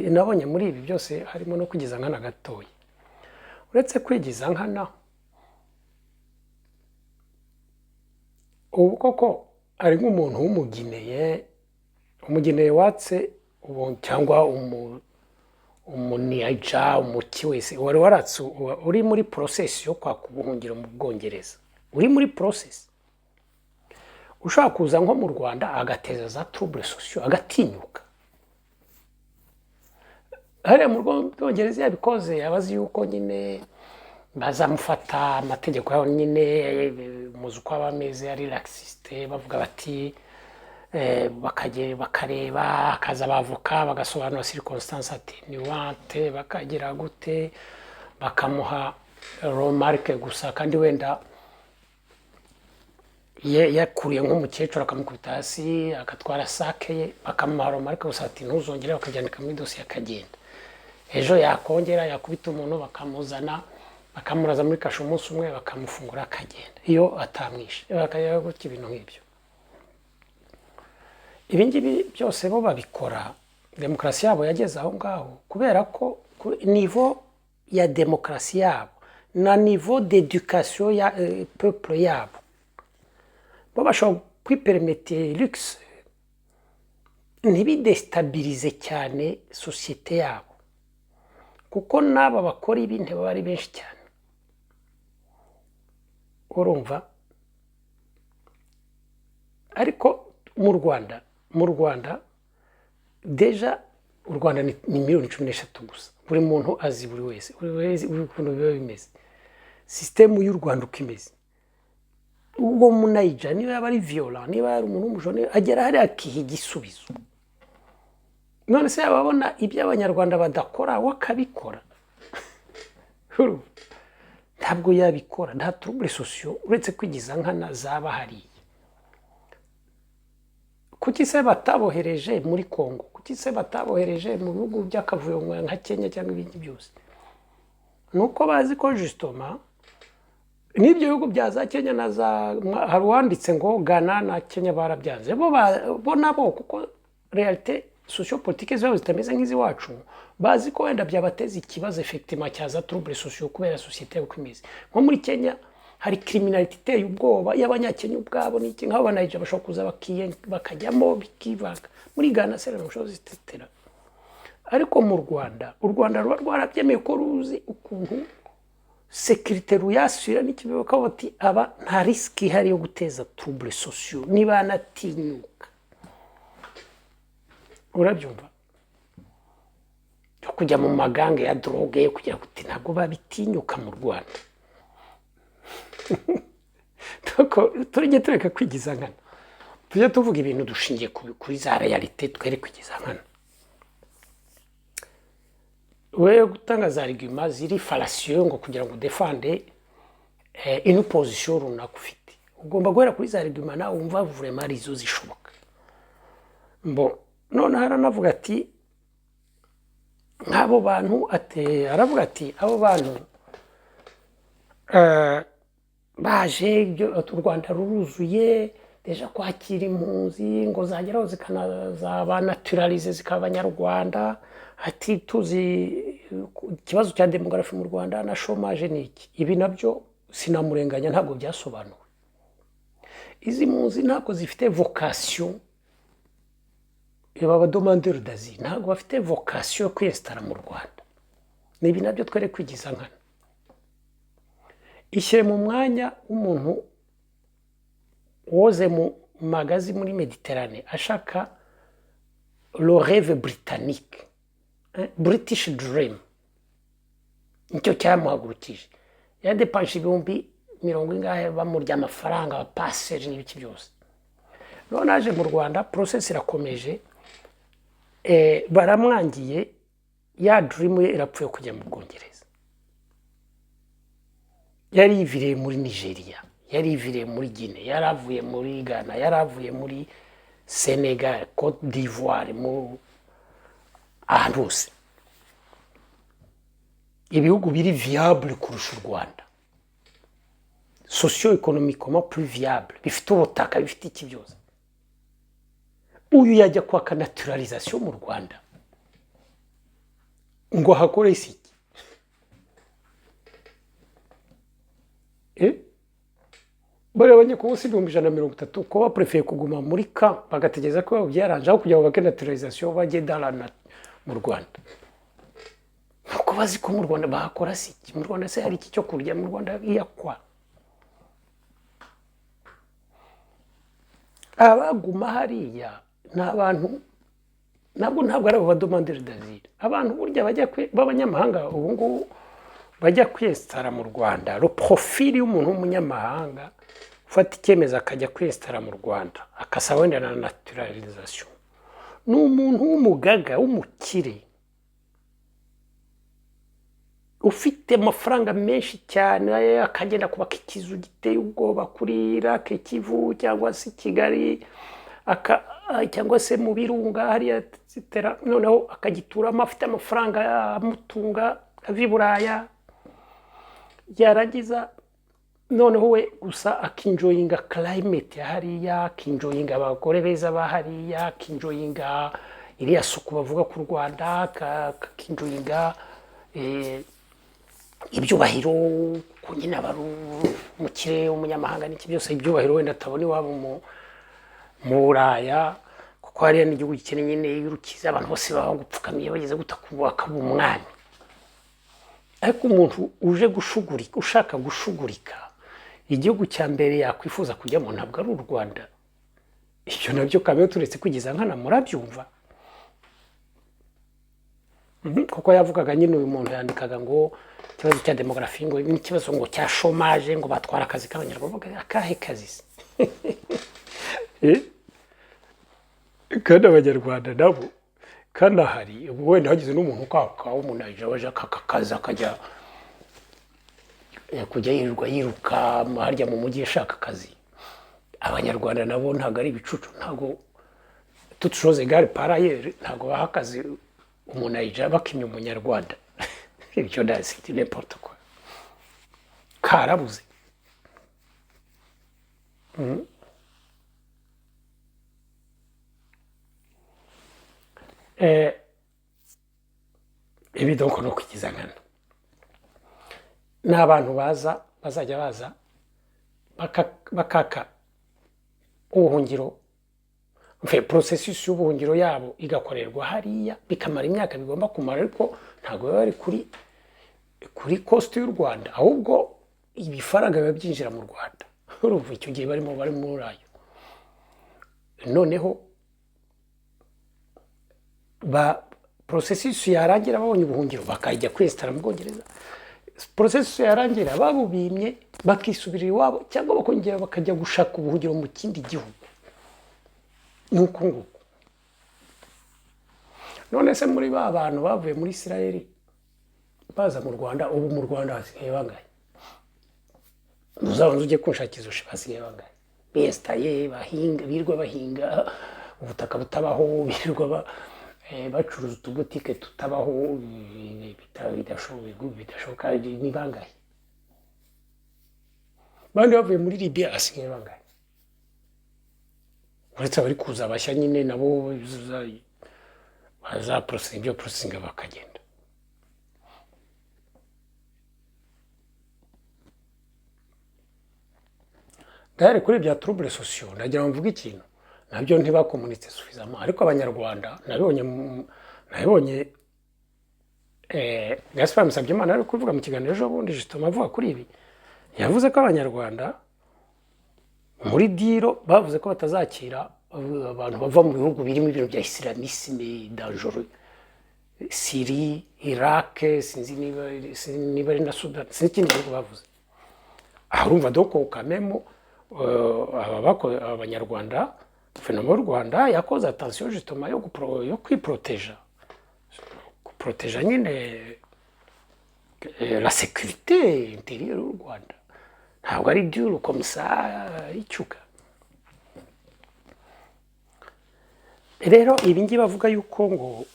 nabonye muri ibi byose harimo no kwigiza nkana gatoya. Uretse kwigiza nkana, ubu koko ari nk'umuntu w'umugineye, umugineye watse ubu, cyangwa umuniyija, umuki wese wari waratse, uri muri process yo kwaka ubuhungiro mu Bwongereza, uri muri process, ushobora kuza nko mu Rwanda agateza za troubles sociaux, agatinyuka hariya mu Bwongereza yabikoze, aba azi yuko nyine bazamufata, amategeko yabo nyine muzi uko aba ameze, ari laxiste, bavuga bati bakareba, hakaza abavoka bagasobanura circonstances atténuantes, bakagira gute, bakamuha remarque gusa, kandi wenda yakuriye nk'umukecuru akamukubita hasi, agatwara sac ye, bakamuha remarque gusa ati ntuzongere, bakabyandika muri dosiye, akagenda. Ejo yakongera yakubita umuntu, bakamuzana bakamuraza muri kasho umunsi umwe, bakamufungura akagenda, iyo atamwishe, bakajya gutya, ibintu nk'ibyo. Ibi ngibi byose bo babikora, demokarasi yabo yageze aho ngaho kubera ko niveau ya demokarasi yabo na niveau d'éducation ya peuple yabo, bo bashobora kwipermettre luxe ntibidéstabilise cyane sosiyete yabo, kuko n'aba bakora ibi ntibaba ari benshi cyane, urumva. Ariko mu Rwanda déjà u Rwanda ni miliyoni 13 gusa, buri muntu azi buri wese, buri wese buri ukuntu biba bimeze, sisitemu y'u Rwanda uko imeze. Uwo munayija niba yaba ari violent, niba yari umuntu w'umujura, agera hariya akiha igisubizo. None se yaba abona ibyo Abanyarwanda badakora, we akabikora? Urumva? Ntabwo yabikora. Nta troubles sociaux, uretse kwigiza nkana, zaba hariya. Kuki se batabohereje muri Congo? Kuki se batabohereje mu bihugu by'akavuyo nka Kenya cyangwa ibindi byose? Ni uko bazi ko justement n'ibyo bihugu bya za Kenya na za, hari uwanditse ngo Ghana na Kenya barabyanze. Bo nabo, kuko réalité sociopolitique zabo zitameze nk'iz'iwacu, bazi ko wenda byabateza ikibazo effectivement cya za troubles sociaux, kubera sosiyete yabo uko imeze. Nko muri Kenya hari criminalité iteye ubwoba y'Abanyakenya ubwabo n'iki, nk'abo Banayija bashobora kuza bakajyamo bikivanga. Muri Ghana c'est la même chose, etc. Ariko mu Rwanda, u Rwanda ruba rwarabyemeye ko ruzi ukuntu sécurité ruyasura n'iki, bakavuga bati aba nta risque ihari yo guteza troubles sociaux niba anatinyuka, urabyumva, yo kujya mu ma gangs ya drogue, yo kugira ngo ntabwo babitinyuka mu Rwanda. Tujye tureka kwigiza nkana. Tujye tuvuga ibintu dushingiye kuri za réalité, twere kugeza nkana. We gutanga za arguments ziri fallacieux ngo kugira ngo udefande une position runaka ufite, ugomba guhera kuri za arguments nawe wumva vraiment arizo zishoboka. Bon, noneho aranavuga ati nk'abo bantu ate, aravuga ati abo bantu baje u Rwanda ruruzuye déjà, kwakira impunzi ngo zageraho zikanazaba naturalisées, zikaba Abanyarwanda, ati tuzi ikibazo cya démographie mu Rwanda na chômage ni iki. Ibi nabyo sinamurenganya, ntabwo byasobanuwe. Izi mpunzi ntabwo zifite vocation, aba demandeurs d'asile ntabwo bafite vocation yo kwiyesitara mu Rwanda. Ni ibi nabyo twere kwigiza nkana. Ishyire mu mwanya w'umuntu woze mu magazi muri Méditerranée ashaka le rêve britannique, British dream, nicyo cyamuhagurukije. Yadepanshe ibihumbi mirongo ingahe, bamurya amafaranga, abapaseri n'ibiki byose. None aje mu Rwanda, process irakomeje, baramwangiye, ya dream ye irapfuye kujya mu Bwongereza. Yari yiviriye muri Nigeria, yari yiviriye muri Guinée, yari avuye muri Ghana, yari avuye muri Senegal, Cote d'Ivoire, mu ahantu hose ibihugu biri viable kurusha u Rwanda, socio-économiquement plus viable, bifite ubutaka, bifite iki byose. Uyu yajya kwaka naturalisation mu Rwanda ngo ahakore iki? Eh? Bariya Abanyekongo si 130,000 ko baprefeye kuguma muri camp bagategereza ko byaranje, aho kugira ngo bake naturalisation bajye mu Rwanda? Nuko bazi ko mu Rwanda bahakora si iki? Mu Rwanda se hari iki cyo kurya? Mu Rwanda iyakwa abaguma hariya ni abantu ntabwo ari abo ba demandeurs d'asile. Abantu burya bajya b'abanyamahanga ubu ngubu bajya kwiyesitara mu Rwanda, le profil y'umuntu w'umunyamahanga ufata icyemezo akajya kwiyesitara mu Rwanda, akasaba wenda na naturalisation, ni umuntu w'umugaga, w'umukire, ufite amafaranga menshi cyane, akagenda kubaka ikizu giteye ubwoba kuri Lac Kivu cyangwa se i Kigali, cyangwa se mu Birunga hariya, etc. Noneho akagituramo, afite amafaranga amutunga ava i Buraya, yarangiza noneho we gusa akinjoyinga climate ya hariya, akinjoyinga abagore beza ba hariya, akinjoyinga iriya suku bavuga ku Rwanda, akinjoyinga ibyubahiro, kuko nyine aba ari umukire w'umunyamahanga n'iki byose, ibyubahiro wenda atabona iwabo mu Buraya, kuko hariya n'igihugu gikennye nyine. Iyo urukize abantu bose baba bagupfukamiye, bageze guta akaba umwami. Ariko umuntu uje gushugurika, ushaka gushugurika, igihugu cya mbere yakwifuza kujyamo ntabwo ari u Rwanda. Ibyo nabyo kabeho turetse kwigiza nkana, murabyumva. Kuko yavugaga nyine, uyu muntu yandikaga ngo ikibazo cya démographie, ngo n'ikibazo ngo cya chômage, ngo batwara akazi k'Abanyarwanda. Bavuga, akahe kazi se? Eh? Kandi Abanyarwanda nabo kandi ahari ubu wenda hagize n'umuntu ukaka w'umuntu aje akaka akazi, akajya kujya yirirwa yiruka harya mu mujyi ashaka akazi. Abanyarwanda nabo ntabwo ari ibicucu, ntabwo toutes choses égales par ailleurs, ntabwo baha akazi umuntu ayija bakimya Umunyarwanda. Ibyo ndazi, n'importe quoi, karabuze. Ibi donc no kwigiza nkana ni abantu baza, bazajya baza bakaka ubuhungiro, mfe processus y'ubuhungiro yabo igakorerwa hariya, bikamara imyaka bigomba kumara, ariko ntabwo biba bari kuri cost y'u Rwanda, ahubwo ibifaranga biba byinjira mu Rwanda. Urumva icyo gihe barimo bari muri ayo, noneho ba processus yarangira babonye ubuhungiro, bakajya kwesitara mu Bwongereza. Processus yarangira babubimye, bakisubirira iwabo cyangwa bakongera bakajya gushaka ubuhungiro mu kindi gihugu. Ni uko nguko. None se muri ba bantu bavuye muri Isirayeli baza mu Rwanda, ubu mu Rwanda hasigaye bangahe? Uzabanza ujye kunshakira, basigaye bangahe besitaye, bahinga, birirwa bahinga ubutaka butabaho, birirwa bacuruza utubutike tutabaho, bidashoboka? Ni bangahe? Bandi bavuye muri Libya hasigaye bangahe, uretse abari kuza bashya nyine, nabo baza processinga ibyo processinga bakagenda? Dahari kuri bya troubles sociaux, ndagira ngo mvuge ikintu nabyo ntibakomunitse suffisamment, ariko Abanyarwanda nabibonye Gaspard Musabyimana ari kuvuga mu kiganiro ejo bundi, justement avuga kuri ibi. Yavuze ko Abanyarwanda muri deal bavuze ko batazakira abantu bava mu bihugu birimo ibintu bya islamisme dangereux, Syrie, Iraq, sinzi niba ari na Sudan, sinzi ikindi gihugu bavuze. Aha urumva donc quand même aba Banyarwanda, guverinoma y'u Rwanda yakoze attention justement yo kwiproteja, guproteja nyine la sécurité intérieure y'u Rwanda. Ntabwo ari dur comme ça icyuka. Rero ibi ngibi bavuga yuko ngo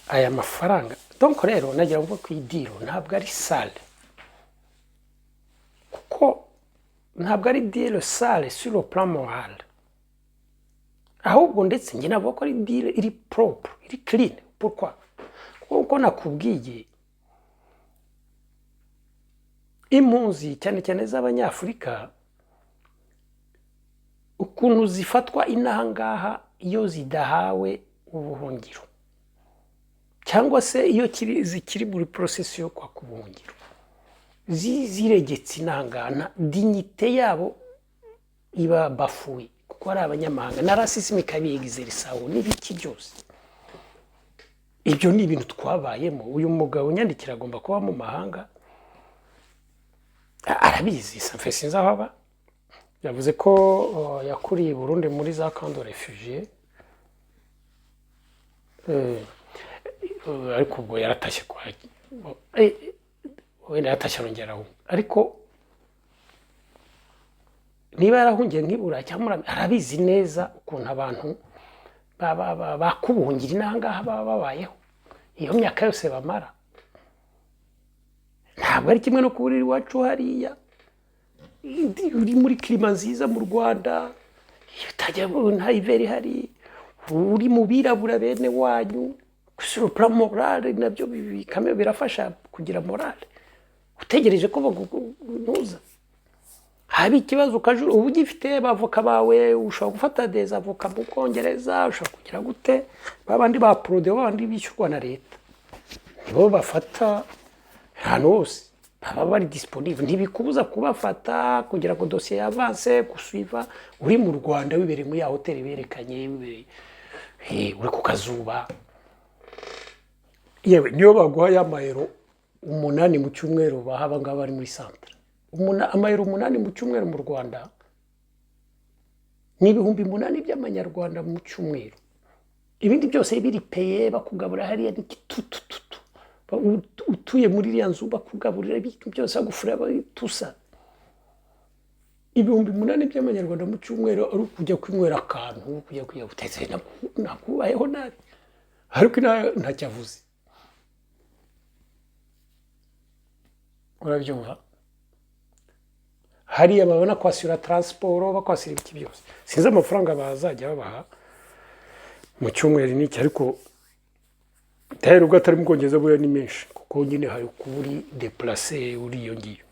aya mafaranga, donc rero nagira ngo ku i deal ntabwo ari sale, kuko ntabwo ari deal sale sur le plan moral, ahubwo ndetse njye navuga ko ari deal iri propre, iri clean. Pourquoi? Kuko nakubwiye, impunzi, cyane cyane z'Abanyafurika, ukuntu zifatwa inaha ngaha iyo zidahawe ubuhungiro, cyangwa se iyo zikiri muri process yo kwaka ubuhungiro, ziregetse inaha ngaha, dignité yabo iba bafouée, kuko ari abanyamahanga, na racisme ikabiyegizerisaho n'ibiki byose. Ibyo ni ibintu twabayemo. Uyu mugabo unyandikira agomba kuba mu mahanga, arabizi. Safe sinzi aho aba. Yavuze ko yakuriye i Burundi muri za camps de réfugiés, ariko ubwo yaratashye kwa wenda yaratashye arongera arahunga. Ariko niba yarahungiye nk'i Burayi cyangwa muri Amerika, arabizi neza ukuntu abantu bakubuhungira inaha ngaha baba babayeho iyo myaka yose bamara. Ntabwo ari kimwe no kuba uri iwacu hariya, uri muri climat nziza mu Rwanda, utajya nta hiver ihari, uri mu birabura bene wanyu. Sur le plan moral nabyo kamwe birafasha kugira morale, utegereje ko bagunuza. Haba ikibazo ukajura, uba ugifite abavoka bawe, ushobora gufata des avocats mu Bwongereza, ushobora kugira gute, babandi ba pro deo, babandi bishyurwa na leta, nibo bafata ahantu hose baba bari disponible. Ntibikubuza kubafata kugira ngo dosiye y'avance gusuiva. Uri mu Rwanda, wibereye muri ya hoteli berekanye, wibereye uri ku kazuba, yewe niyo baguha ya mayero 8 mu cyumweru baha abangaba bari muri centre. Amayero 8 mu cyumweru mu Rwanda ni 8000 by'amanyarwanda mu cyumweru. Ibindi byose biri payé, bakugabura hariya n'ikitutututu, utuye muri iriya nzu, bakugaburira ibintu byose, bagufurira, tusa. 8000 by'amanyarwanda mu cyumweru ari ukujya kwinywera akantu, kujya kujya gutetse, nakubayeho nabi, ariko ntacyo avuze. Urabyumva, hariya babona kwasura transport, bakwasura ibiki byose. Sinzi amafaranga bazajya babaha mu cyumweru n'iki, ariko tayari ubwo atari mu Bwongereza buriya ni menshi, kuko nyine hari kuba uri déplacé uri iyo ngiyo.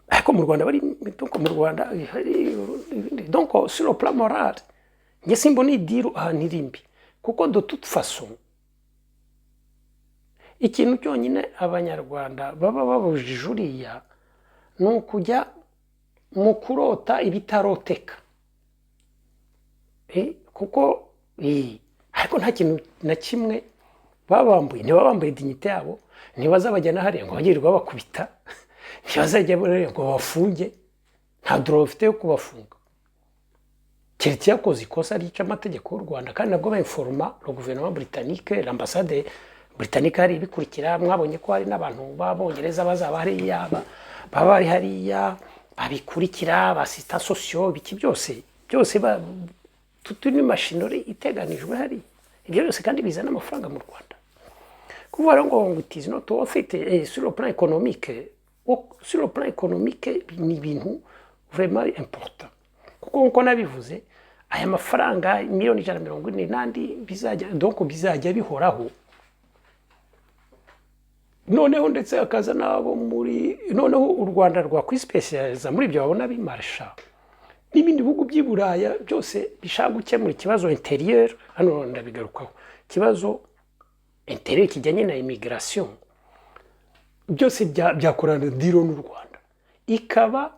Ariko mu Rwanda bari, donc mu Rwanda hari ibindi. Donc sur le plan moral, njye simbona i deal ahantu iri mbi, kuko de toute façon ikintu cyonyine Abanyarwanda baba babujije uriya ni ukujya mu kurota ibitaroteka. Kuko ariko nta kintu na kimwe babambuye. Ntibabambuye dignité yabo, ntibazabajyana hariya ngo bagirirwe babakubita, ntibazajya hariya ngo babafunge, nta droit bafite yo kubafunga. Keretse yakoze ikosa ryica amategeko y'u Rwanda, kandi nabwo bainforma le gouvernement britannique, l'ambassade britannique hari ibikurikira. Mwabonye ko hari n'abantu b'Abongereza bazaba hariya, baba bari hariya babikurikira, ba assistants sociaux, ibiki byose byose, toute une machinerie iteganijwe hariya. Ibyo byose kandi bizana amafaranga mu Rwanda. Kuvuga rero ngo it is not worth it, sur le plan économique, sur le plan économique ni ibintu vraiment important, kuko nkuko nabivuze, aya mafaranga miliyoni 140 n'andi bizajya, donc bizajya bihoraho. Noneho ndetse hakaza n'abo muri, noneho u Rwanda rwakwispecializa muri ibyo, babona bimarsha n'ibindi bihugu by'i Buraya byose bishaka gukemura ikibazo intérieur. Hano ndabigarukaho, ikibazo intérieur kijyanye na immigration, byose byakorana deal n'u Rwanda, ikaba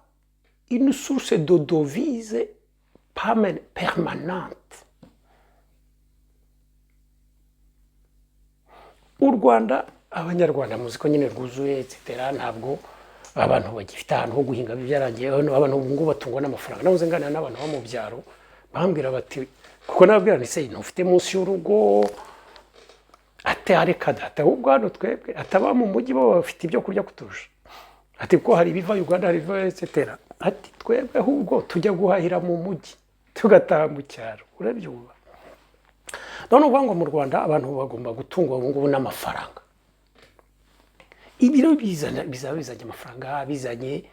une source de devise permanente. U Rwanda, Abanyarwanda muzi ko nyine rwuzuye, etc. Ntabwo abantu bagifite ahantu ho guhinga, byarangiye. Hano abantu ubu ngubu batungwa n'amafaranga. Nahoze nganira n'abantu bo mu byaro, bambwira bati, kuko nababwira nti: "Se ntufite munsi y'urugo?" Ati: "Reka data, ahubwo hano twebwe ataba mu mujyi bo bafite ibyo kurya kuturusha." Ati: "Ko hari ibiva Uganda, hari ibiva etc." Ati: "Twebwe ahubwo tujya guhahira mu mujyi, tugataha mu cyaro." Urabyumva? None uvuga ngo mu Rwanda abantu bagomba gutungwa ubu ngubu n'amafaranga. Ibiro bizana, bizaba bizanye amafaranga, bizanye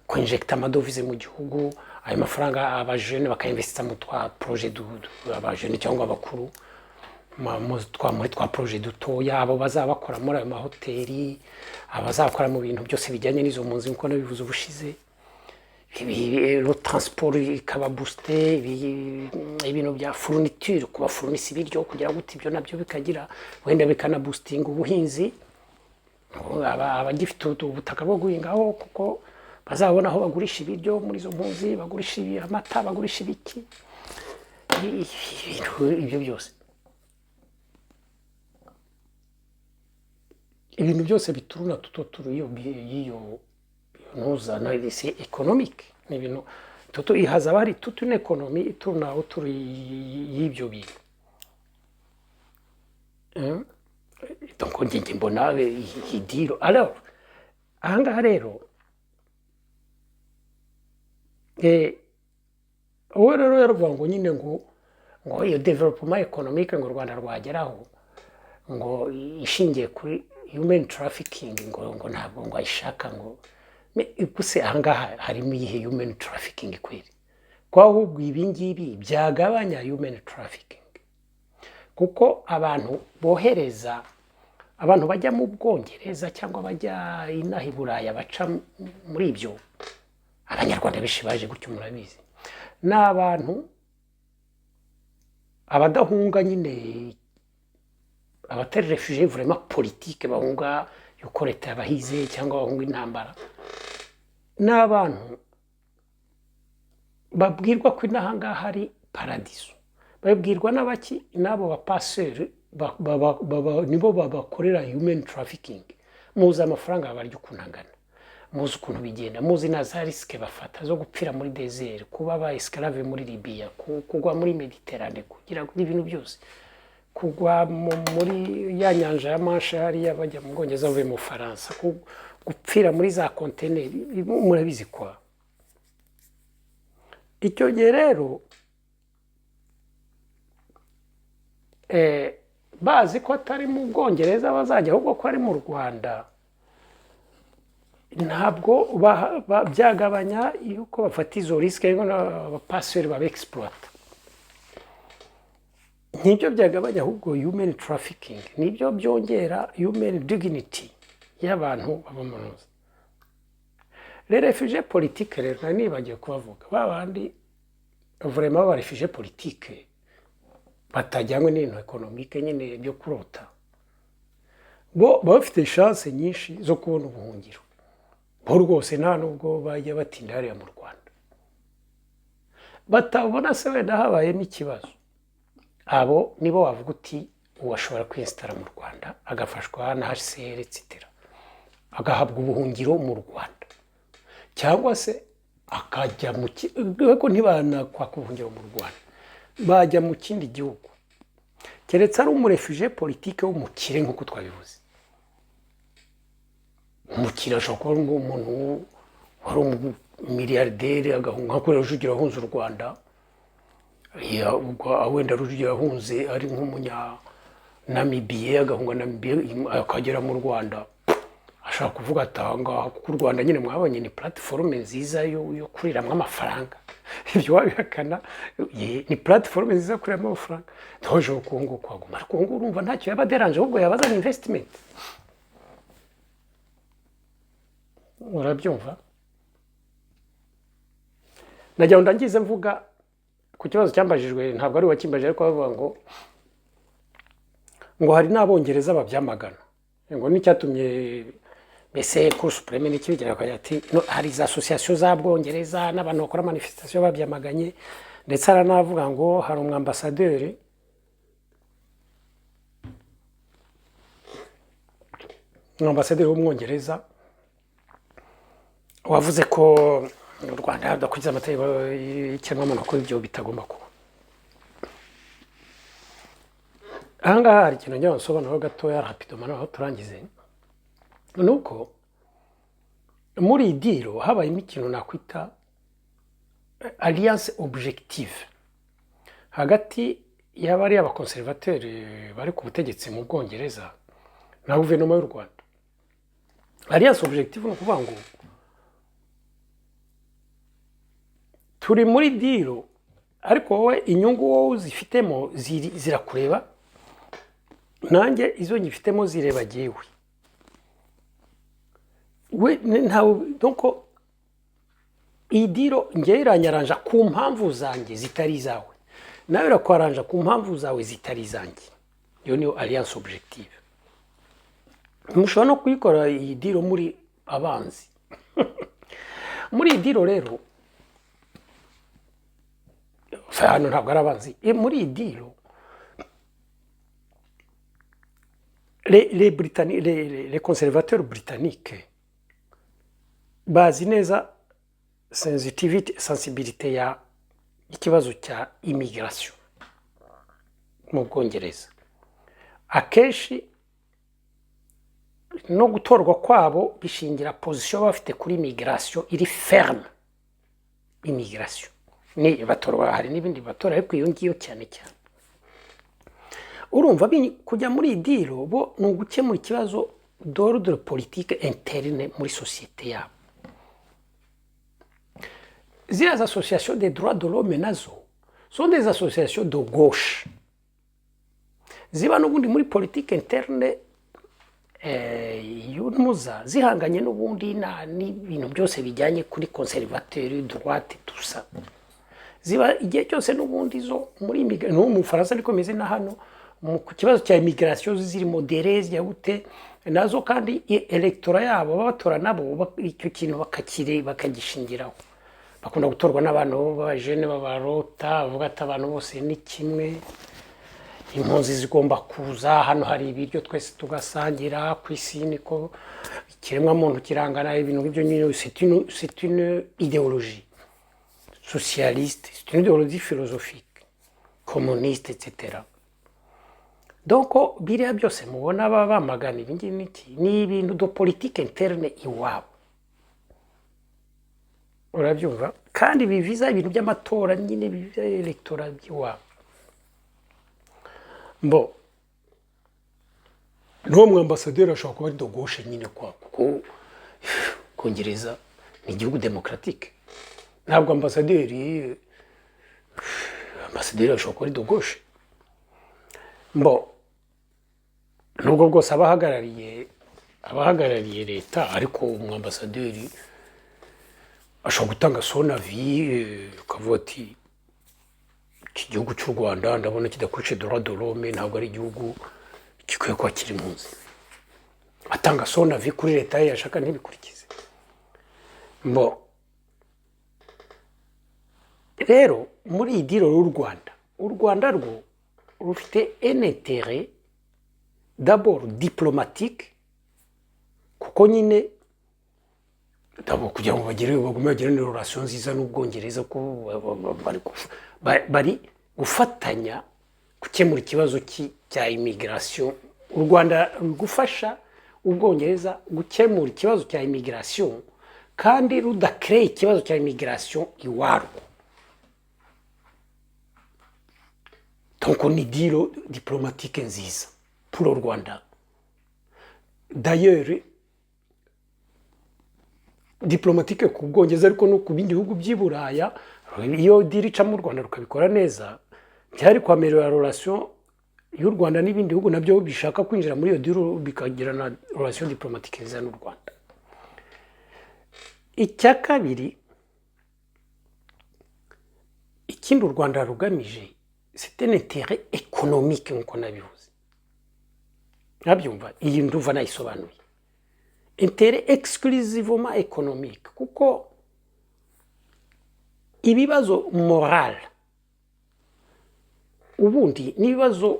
kwinjecta amadovize mu gihugu. Ayo mafaranga abajene bakayinvestisa mu twa projets, abajene cyangwa abakuru, muri twa projets dutoya, abo bazaba bakora muri ayo mahoteli, abazakora mu bintu byose bijyanye n'izo mpunzi, nk'uko nabivuze ubushize. Le transport ikaba boosté, ibintu bya fourniture, kubafournissa ibiryo, kugira ngo ibyo nabyo bikagira wenda bikanaboostinga ubuhinzi. Abagifite ubutaka bwo guhingaho, kuko bazabona aho bagurisha ibiryo muri izo mpunzi, bagurisha amata, bagurisha ibiki, ibintu ibyo byose, ibintu byose bituruna tuto turu y'iyo ntuzana, c'est économique. Ni ibintu tuto hazaba hari toute une économie itourna autour y'ibyo bintu. Donc njye mbona iyi deal. Alors ahangaha rero, wowe rero yaravuga ngo nyine ngo iyo développement économique ngo u Rwanda rwageraho ngo ishingiye kuri human trafficking, ngo ntabwo ngo ayishaka. Ngo gusa ahangaha harimo iyihe human trafficking kweri? Ko ahubwo ibi ngibi byagabanya human trafficking, kuko abantu bohereza, abantu bajya mu Bwongereza cyangwa bajya inaha i Buraya baca muri ibyo. Abanyarwanda benshi baje gutyo, murabizi, ni abantu abadahunga nyine, abatari réfugiés vraiment politiques, bahunga yuko leta yabahize cyangwa bahunga intambara. Ni abantu babwirwa ko inaha ngaha hari paradiso. Babwirwa n'abaki? N'abo bapaseri, nibo babakorera human trafficking. Muzi amafaranga barya ukuntu angana, muzi ukuntu bigenda, muzi na za risques bafata zo gupfira muri désert, kuba ba esclaves muri Libiya, kugwa muri Méditerranée, kugira ngo ibintu byose, kugwa muri ya nyanja ya Manche hariya bajya mu Bwongereza bavuye mu Faransa, gupfira muri za konteneri, murabizi kwa. Icyo gihe rero bazi ko atari mu Bwongereza bazajya, ahubwo ko ari mu Rwanda, ntabwo byagabanya yuko bafata izo risques n'abapaseri babexploita. Nibyo byagabanya ahubwo human trafficking, nibyo byongera human dignity y'abantu baba mu nzu. Les réfugiés politiques rero, nari nibagiwe kubavuga, ba bandi vraiment b'aba réfugiés politiques batajyanywe n'ibintu économique nyine byo kurota, bo baba bafite chance nyinshi zo kubona ubuhungiro. Bo rwose nta nubwo bajya batinda hariya mu Rwanda. Batabona se wenda habayemo ikibazo, abo nibo wavuga uti uwo ashobora kwinstalla mu Rwanda, agafashwa na HCR, etc., agahabwa ubuhungiro mu Rwanda, cyangwa se Akajya mu ariko ntibanakwaka ubuhungiro mu Rwanda, bajya mu kindi gihugu, keretse ari umu réfugié politique w'umukire. Nk'uko twabivuze, umukire ashobora kuba ari umuntu wari umumiliyarderi, agahunga nka kuriya Rujugiro yahunze u Rwanda. Ubwo wenda Rujugiro yahunze ari nk'Umunyanamibiye, agahunga Namibiye akagera mu Rwanda, ashaka kuvuga ati aha ngaha, kuko u Rwanda nyine mwabonye ni plateforme nziza yo kuriramo amafaranga. Ibyo wabihakana? Ni plateforme nziza yo kuriramo amafaranga. Ntoje ubukungu kuhaguma, ariko ubu ngubu urumva ntacyo yaba aderanje, ahubwo yabazana investment. Urabyumva? Nagira ngo ndangize mvuga ku kibazo cyambajijwe, ntabwo ari uwakimbajije, ariko bavuga ngo hari n'Abongereza babyamagana, ngo n'icyatumye mbese Cour suprême n'ikibigira, bakagira ati no, hari za association z'Abongereza n'abantu bakora manifestation babyamaganye. Ndetse haranavuga ngo hari umwambasaderi w'Umwongereza wavuze ko u Rwanda rudakurikiza amategeko y'ikiremwamuntu, ko ibyo bitagomba kuba. Aha ngaha hari ikintu njya nsobanuraho gatoya rapidement, aho turangize, ni uko muri iyi deal habayemo ikintu nakwita alliance objective hagati y'abari aba conservateurs bari ku butegetsi mu Bwongereza na guverinoma y'u Rwanda. Alliance objective ni ukuvuga ngo turi muri deal, ariko wowe inyungu wowe uzifitemo zirakureba, nanjye izo nyifitemo zireba jyewe. We ntawe. Donc iyi deal ngewe iranyaranja ku mpamvu zanjye zitari izawe, nawe irakwaranja ku mpamvu zawe zitari izanjye. Iyo niyo alliance objective. Mushobora no kuyikora iyi deal muri abanzi. Muri iyi deal rero, hano ntabwo ari abanzi. Muri iyi deal les conservateurs britanniques bazi neza sensitivity, sensibilité ya ikibazo cya immigration mu Bwongereza. Akenshi no gutorwa kwabo bishingira position bafite kuri immigration iri ferme. Immigration ni batorwa, hari n'ibindi batora, ariko iyo ngiyo cyane cyane. Urumva kujya muri iyi deal bo ni ugukemura ikibazo d'ordre politique interne muri sosiyete yabo. Ziriya association des droits de l'homme nazo sont des associations de gauche, ziba n'ubundi muri politique interne y'umuza, zihanganye n'ubundi n'ibintu byose bijyanye kuri conservateur, droite, tout ça. Ziba igihe cyose n'ubundi zo muri no mu Bufaransa, ariko bimeze na hano ku kibazo cya immigration ziri modéré, zijya gute nazo. Kandi électorat yabo baba batora nabo icyo kintu bakagishingiraho. Bakunda gutorwa n'abantu b'abajene b'abarota, bavuga ati abantu bose ni kimwe, impunzi zigomba kuza hano, hari ibiryo twese tugasangira, ku isi niko ikiremwamuntu kirangana, ibintu nk'ibyo nyine. C'est une idéologie socialiste, c'est une idéologie philosophique communiste, etc. Donc biriya byose mubona baba bamagana ibi ngibi n'iki, ni ibintu de politique interne iwabo. Urabyumva? Kandi biviza ibintu by'amatora nyine, biviza électorat by'iwabo. Mbo n'uwo mwambasaderi ashobora kuba ari de gauche nyine kwa, kuko Bwongereza ni igihugu démocratique. Ntabwo ambasaderi ashobora kuba ari de gauche. Mbo nubwo bwose aba ahagarariye leta, ariko umwambasaderi ashobora gutanga son avis, akavuga ati iki gihugu cy'u Rwanda ndabona kidakurikije droit de l'homme, ntabwo ari igihugu gikwiye kwakira impunzi. Atanga son avis kuri leta ye, yashaka ntibikurikize. Mbo rero muri iyi deal y'u Rwanda, u Rwanda rwo rufite un intérêt d'abord diplomatique, kuko nyine D'abord kugira ngo bagume bagirane relation nziza n'Ubwongereza, ko bari gufatanya gukemura ikibazo cya immigration. U Rwanda ruri gufasha Ubwongereza gukemura ikibazo cya immigration kandi rudakereye ikibazo cya immigration iwarwo. Donc ni deal diplomatique nziza pour le Rwanda. D'ailleurs diplomatique ku Bwongereza, ariko no ku bindi bihugu by'i Buraya. Iyo deal icamo, u Rwanda rukabikora neza, byari kwamerera relation y'u Rwanda n'ibindi bihugu nabyo bishaka kwinjira muri iyo deal, bikagirana relation diplomatique nziza n'u Rwanda. Icya kabiri, ikindi u Rwanda rugamije, c'est un intérêt économique, nk'uko nabivuze. Nkabyumva, iyi nduva nayisobanuye, intérêt exclusivement économique, kuko ibibazo moral ubundi n'ibibazo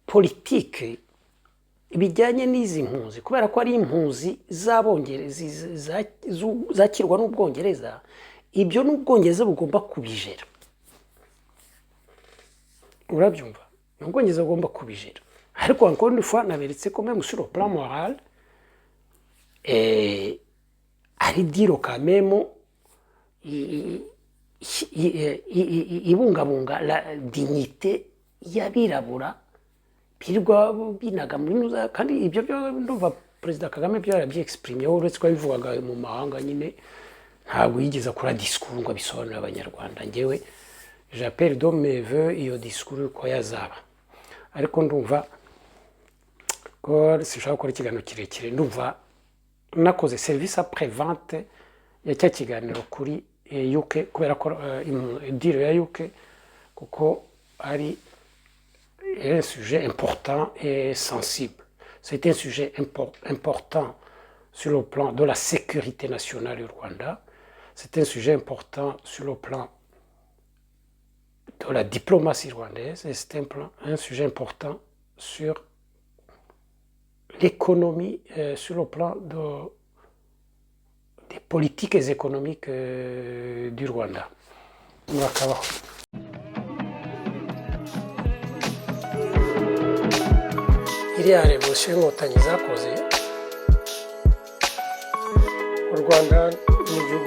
politike bijyanye n'izi mpunzi, kubera ko ari impunzi z'Abongereza zakirwa n'Ubwongereza, ibyo n'Ubwongereza bugomba kubijera. Urabyumva, ni Ubwongereza bugomba kubijera. Ariko encore une fois, naberetse ko même sur le plan moral ari deal quand même ibungabunga la dignité y'abirabura birirwa binaga muri nuza. Kandi ibyo byo ndumva Perezida Kagame byo yarabyexprimiyeho, uretse ko yabivugaga mu mahanga nyine, ntabwo yigeze akora discours ngo abisobanurire Abanyarwanda. Ngewe j'appelle de mes vœux iyo discours ko yazaba. Ariko ndumva ko sinshaka gukora ikiganiro kirekire. Ndumva nakoze service après vente ya cya kiganiro kuri UK, kubera ko deal ya UK, kuko ari un sujet important et sensible. C'est un sujet important sur le plan de la sécurité nationale du Rwanda. C'est un sujet important sur le plan de la diplomatie rwandaise et c'est un sujet important sur l'économie, sur le plan des politiques économiques du Rwanda. Murakabaho. Iriya révolution Inkotanyi zakoze, u Rwanda ni igihugu.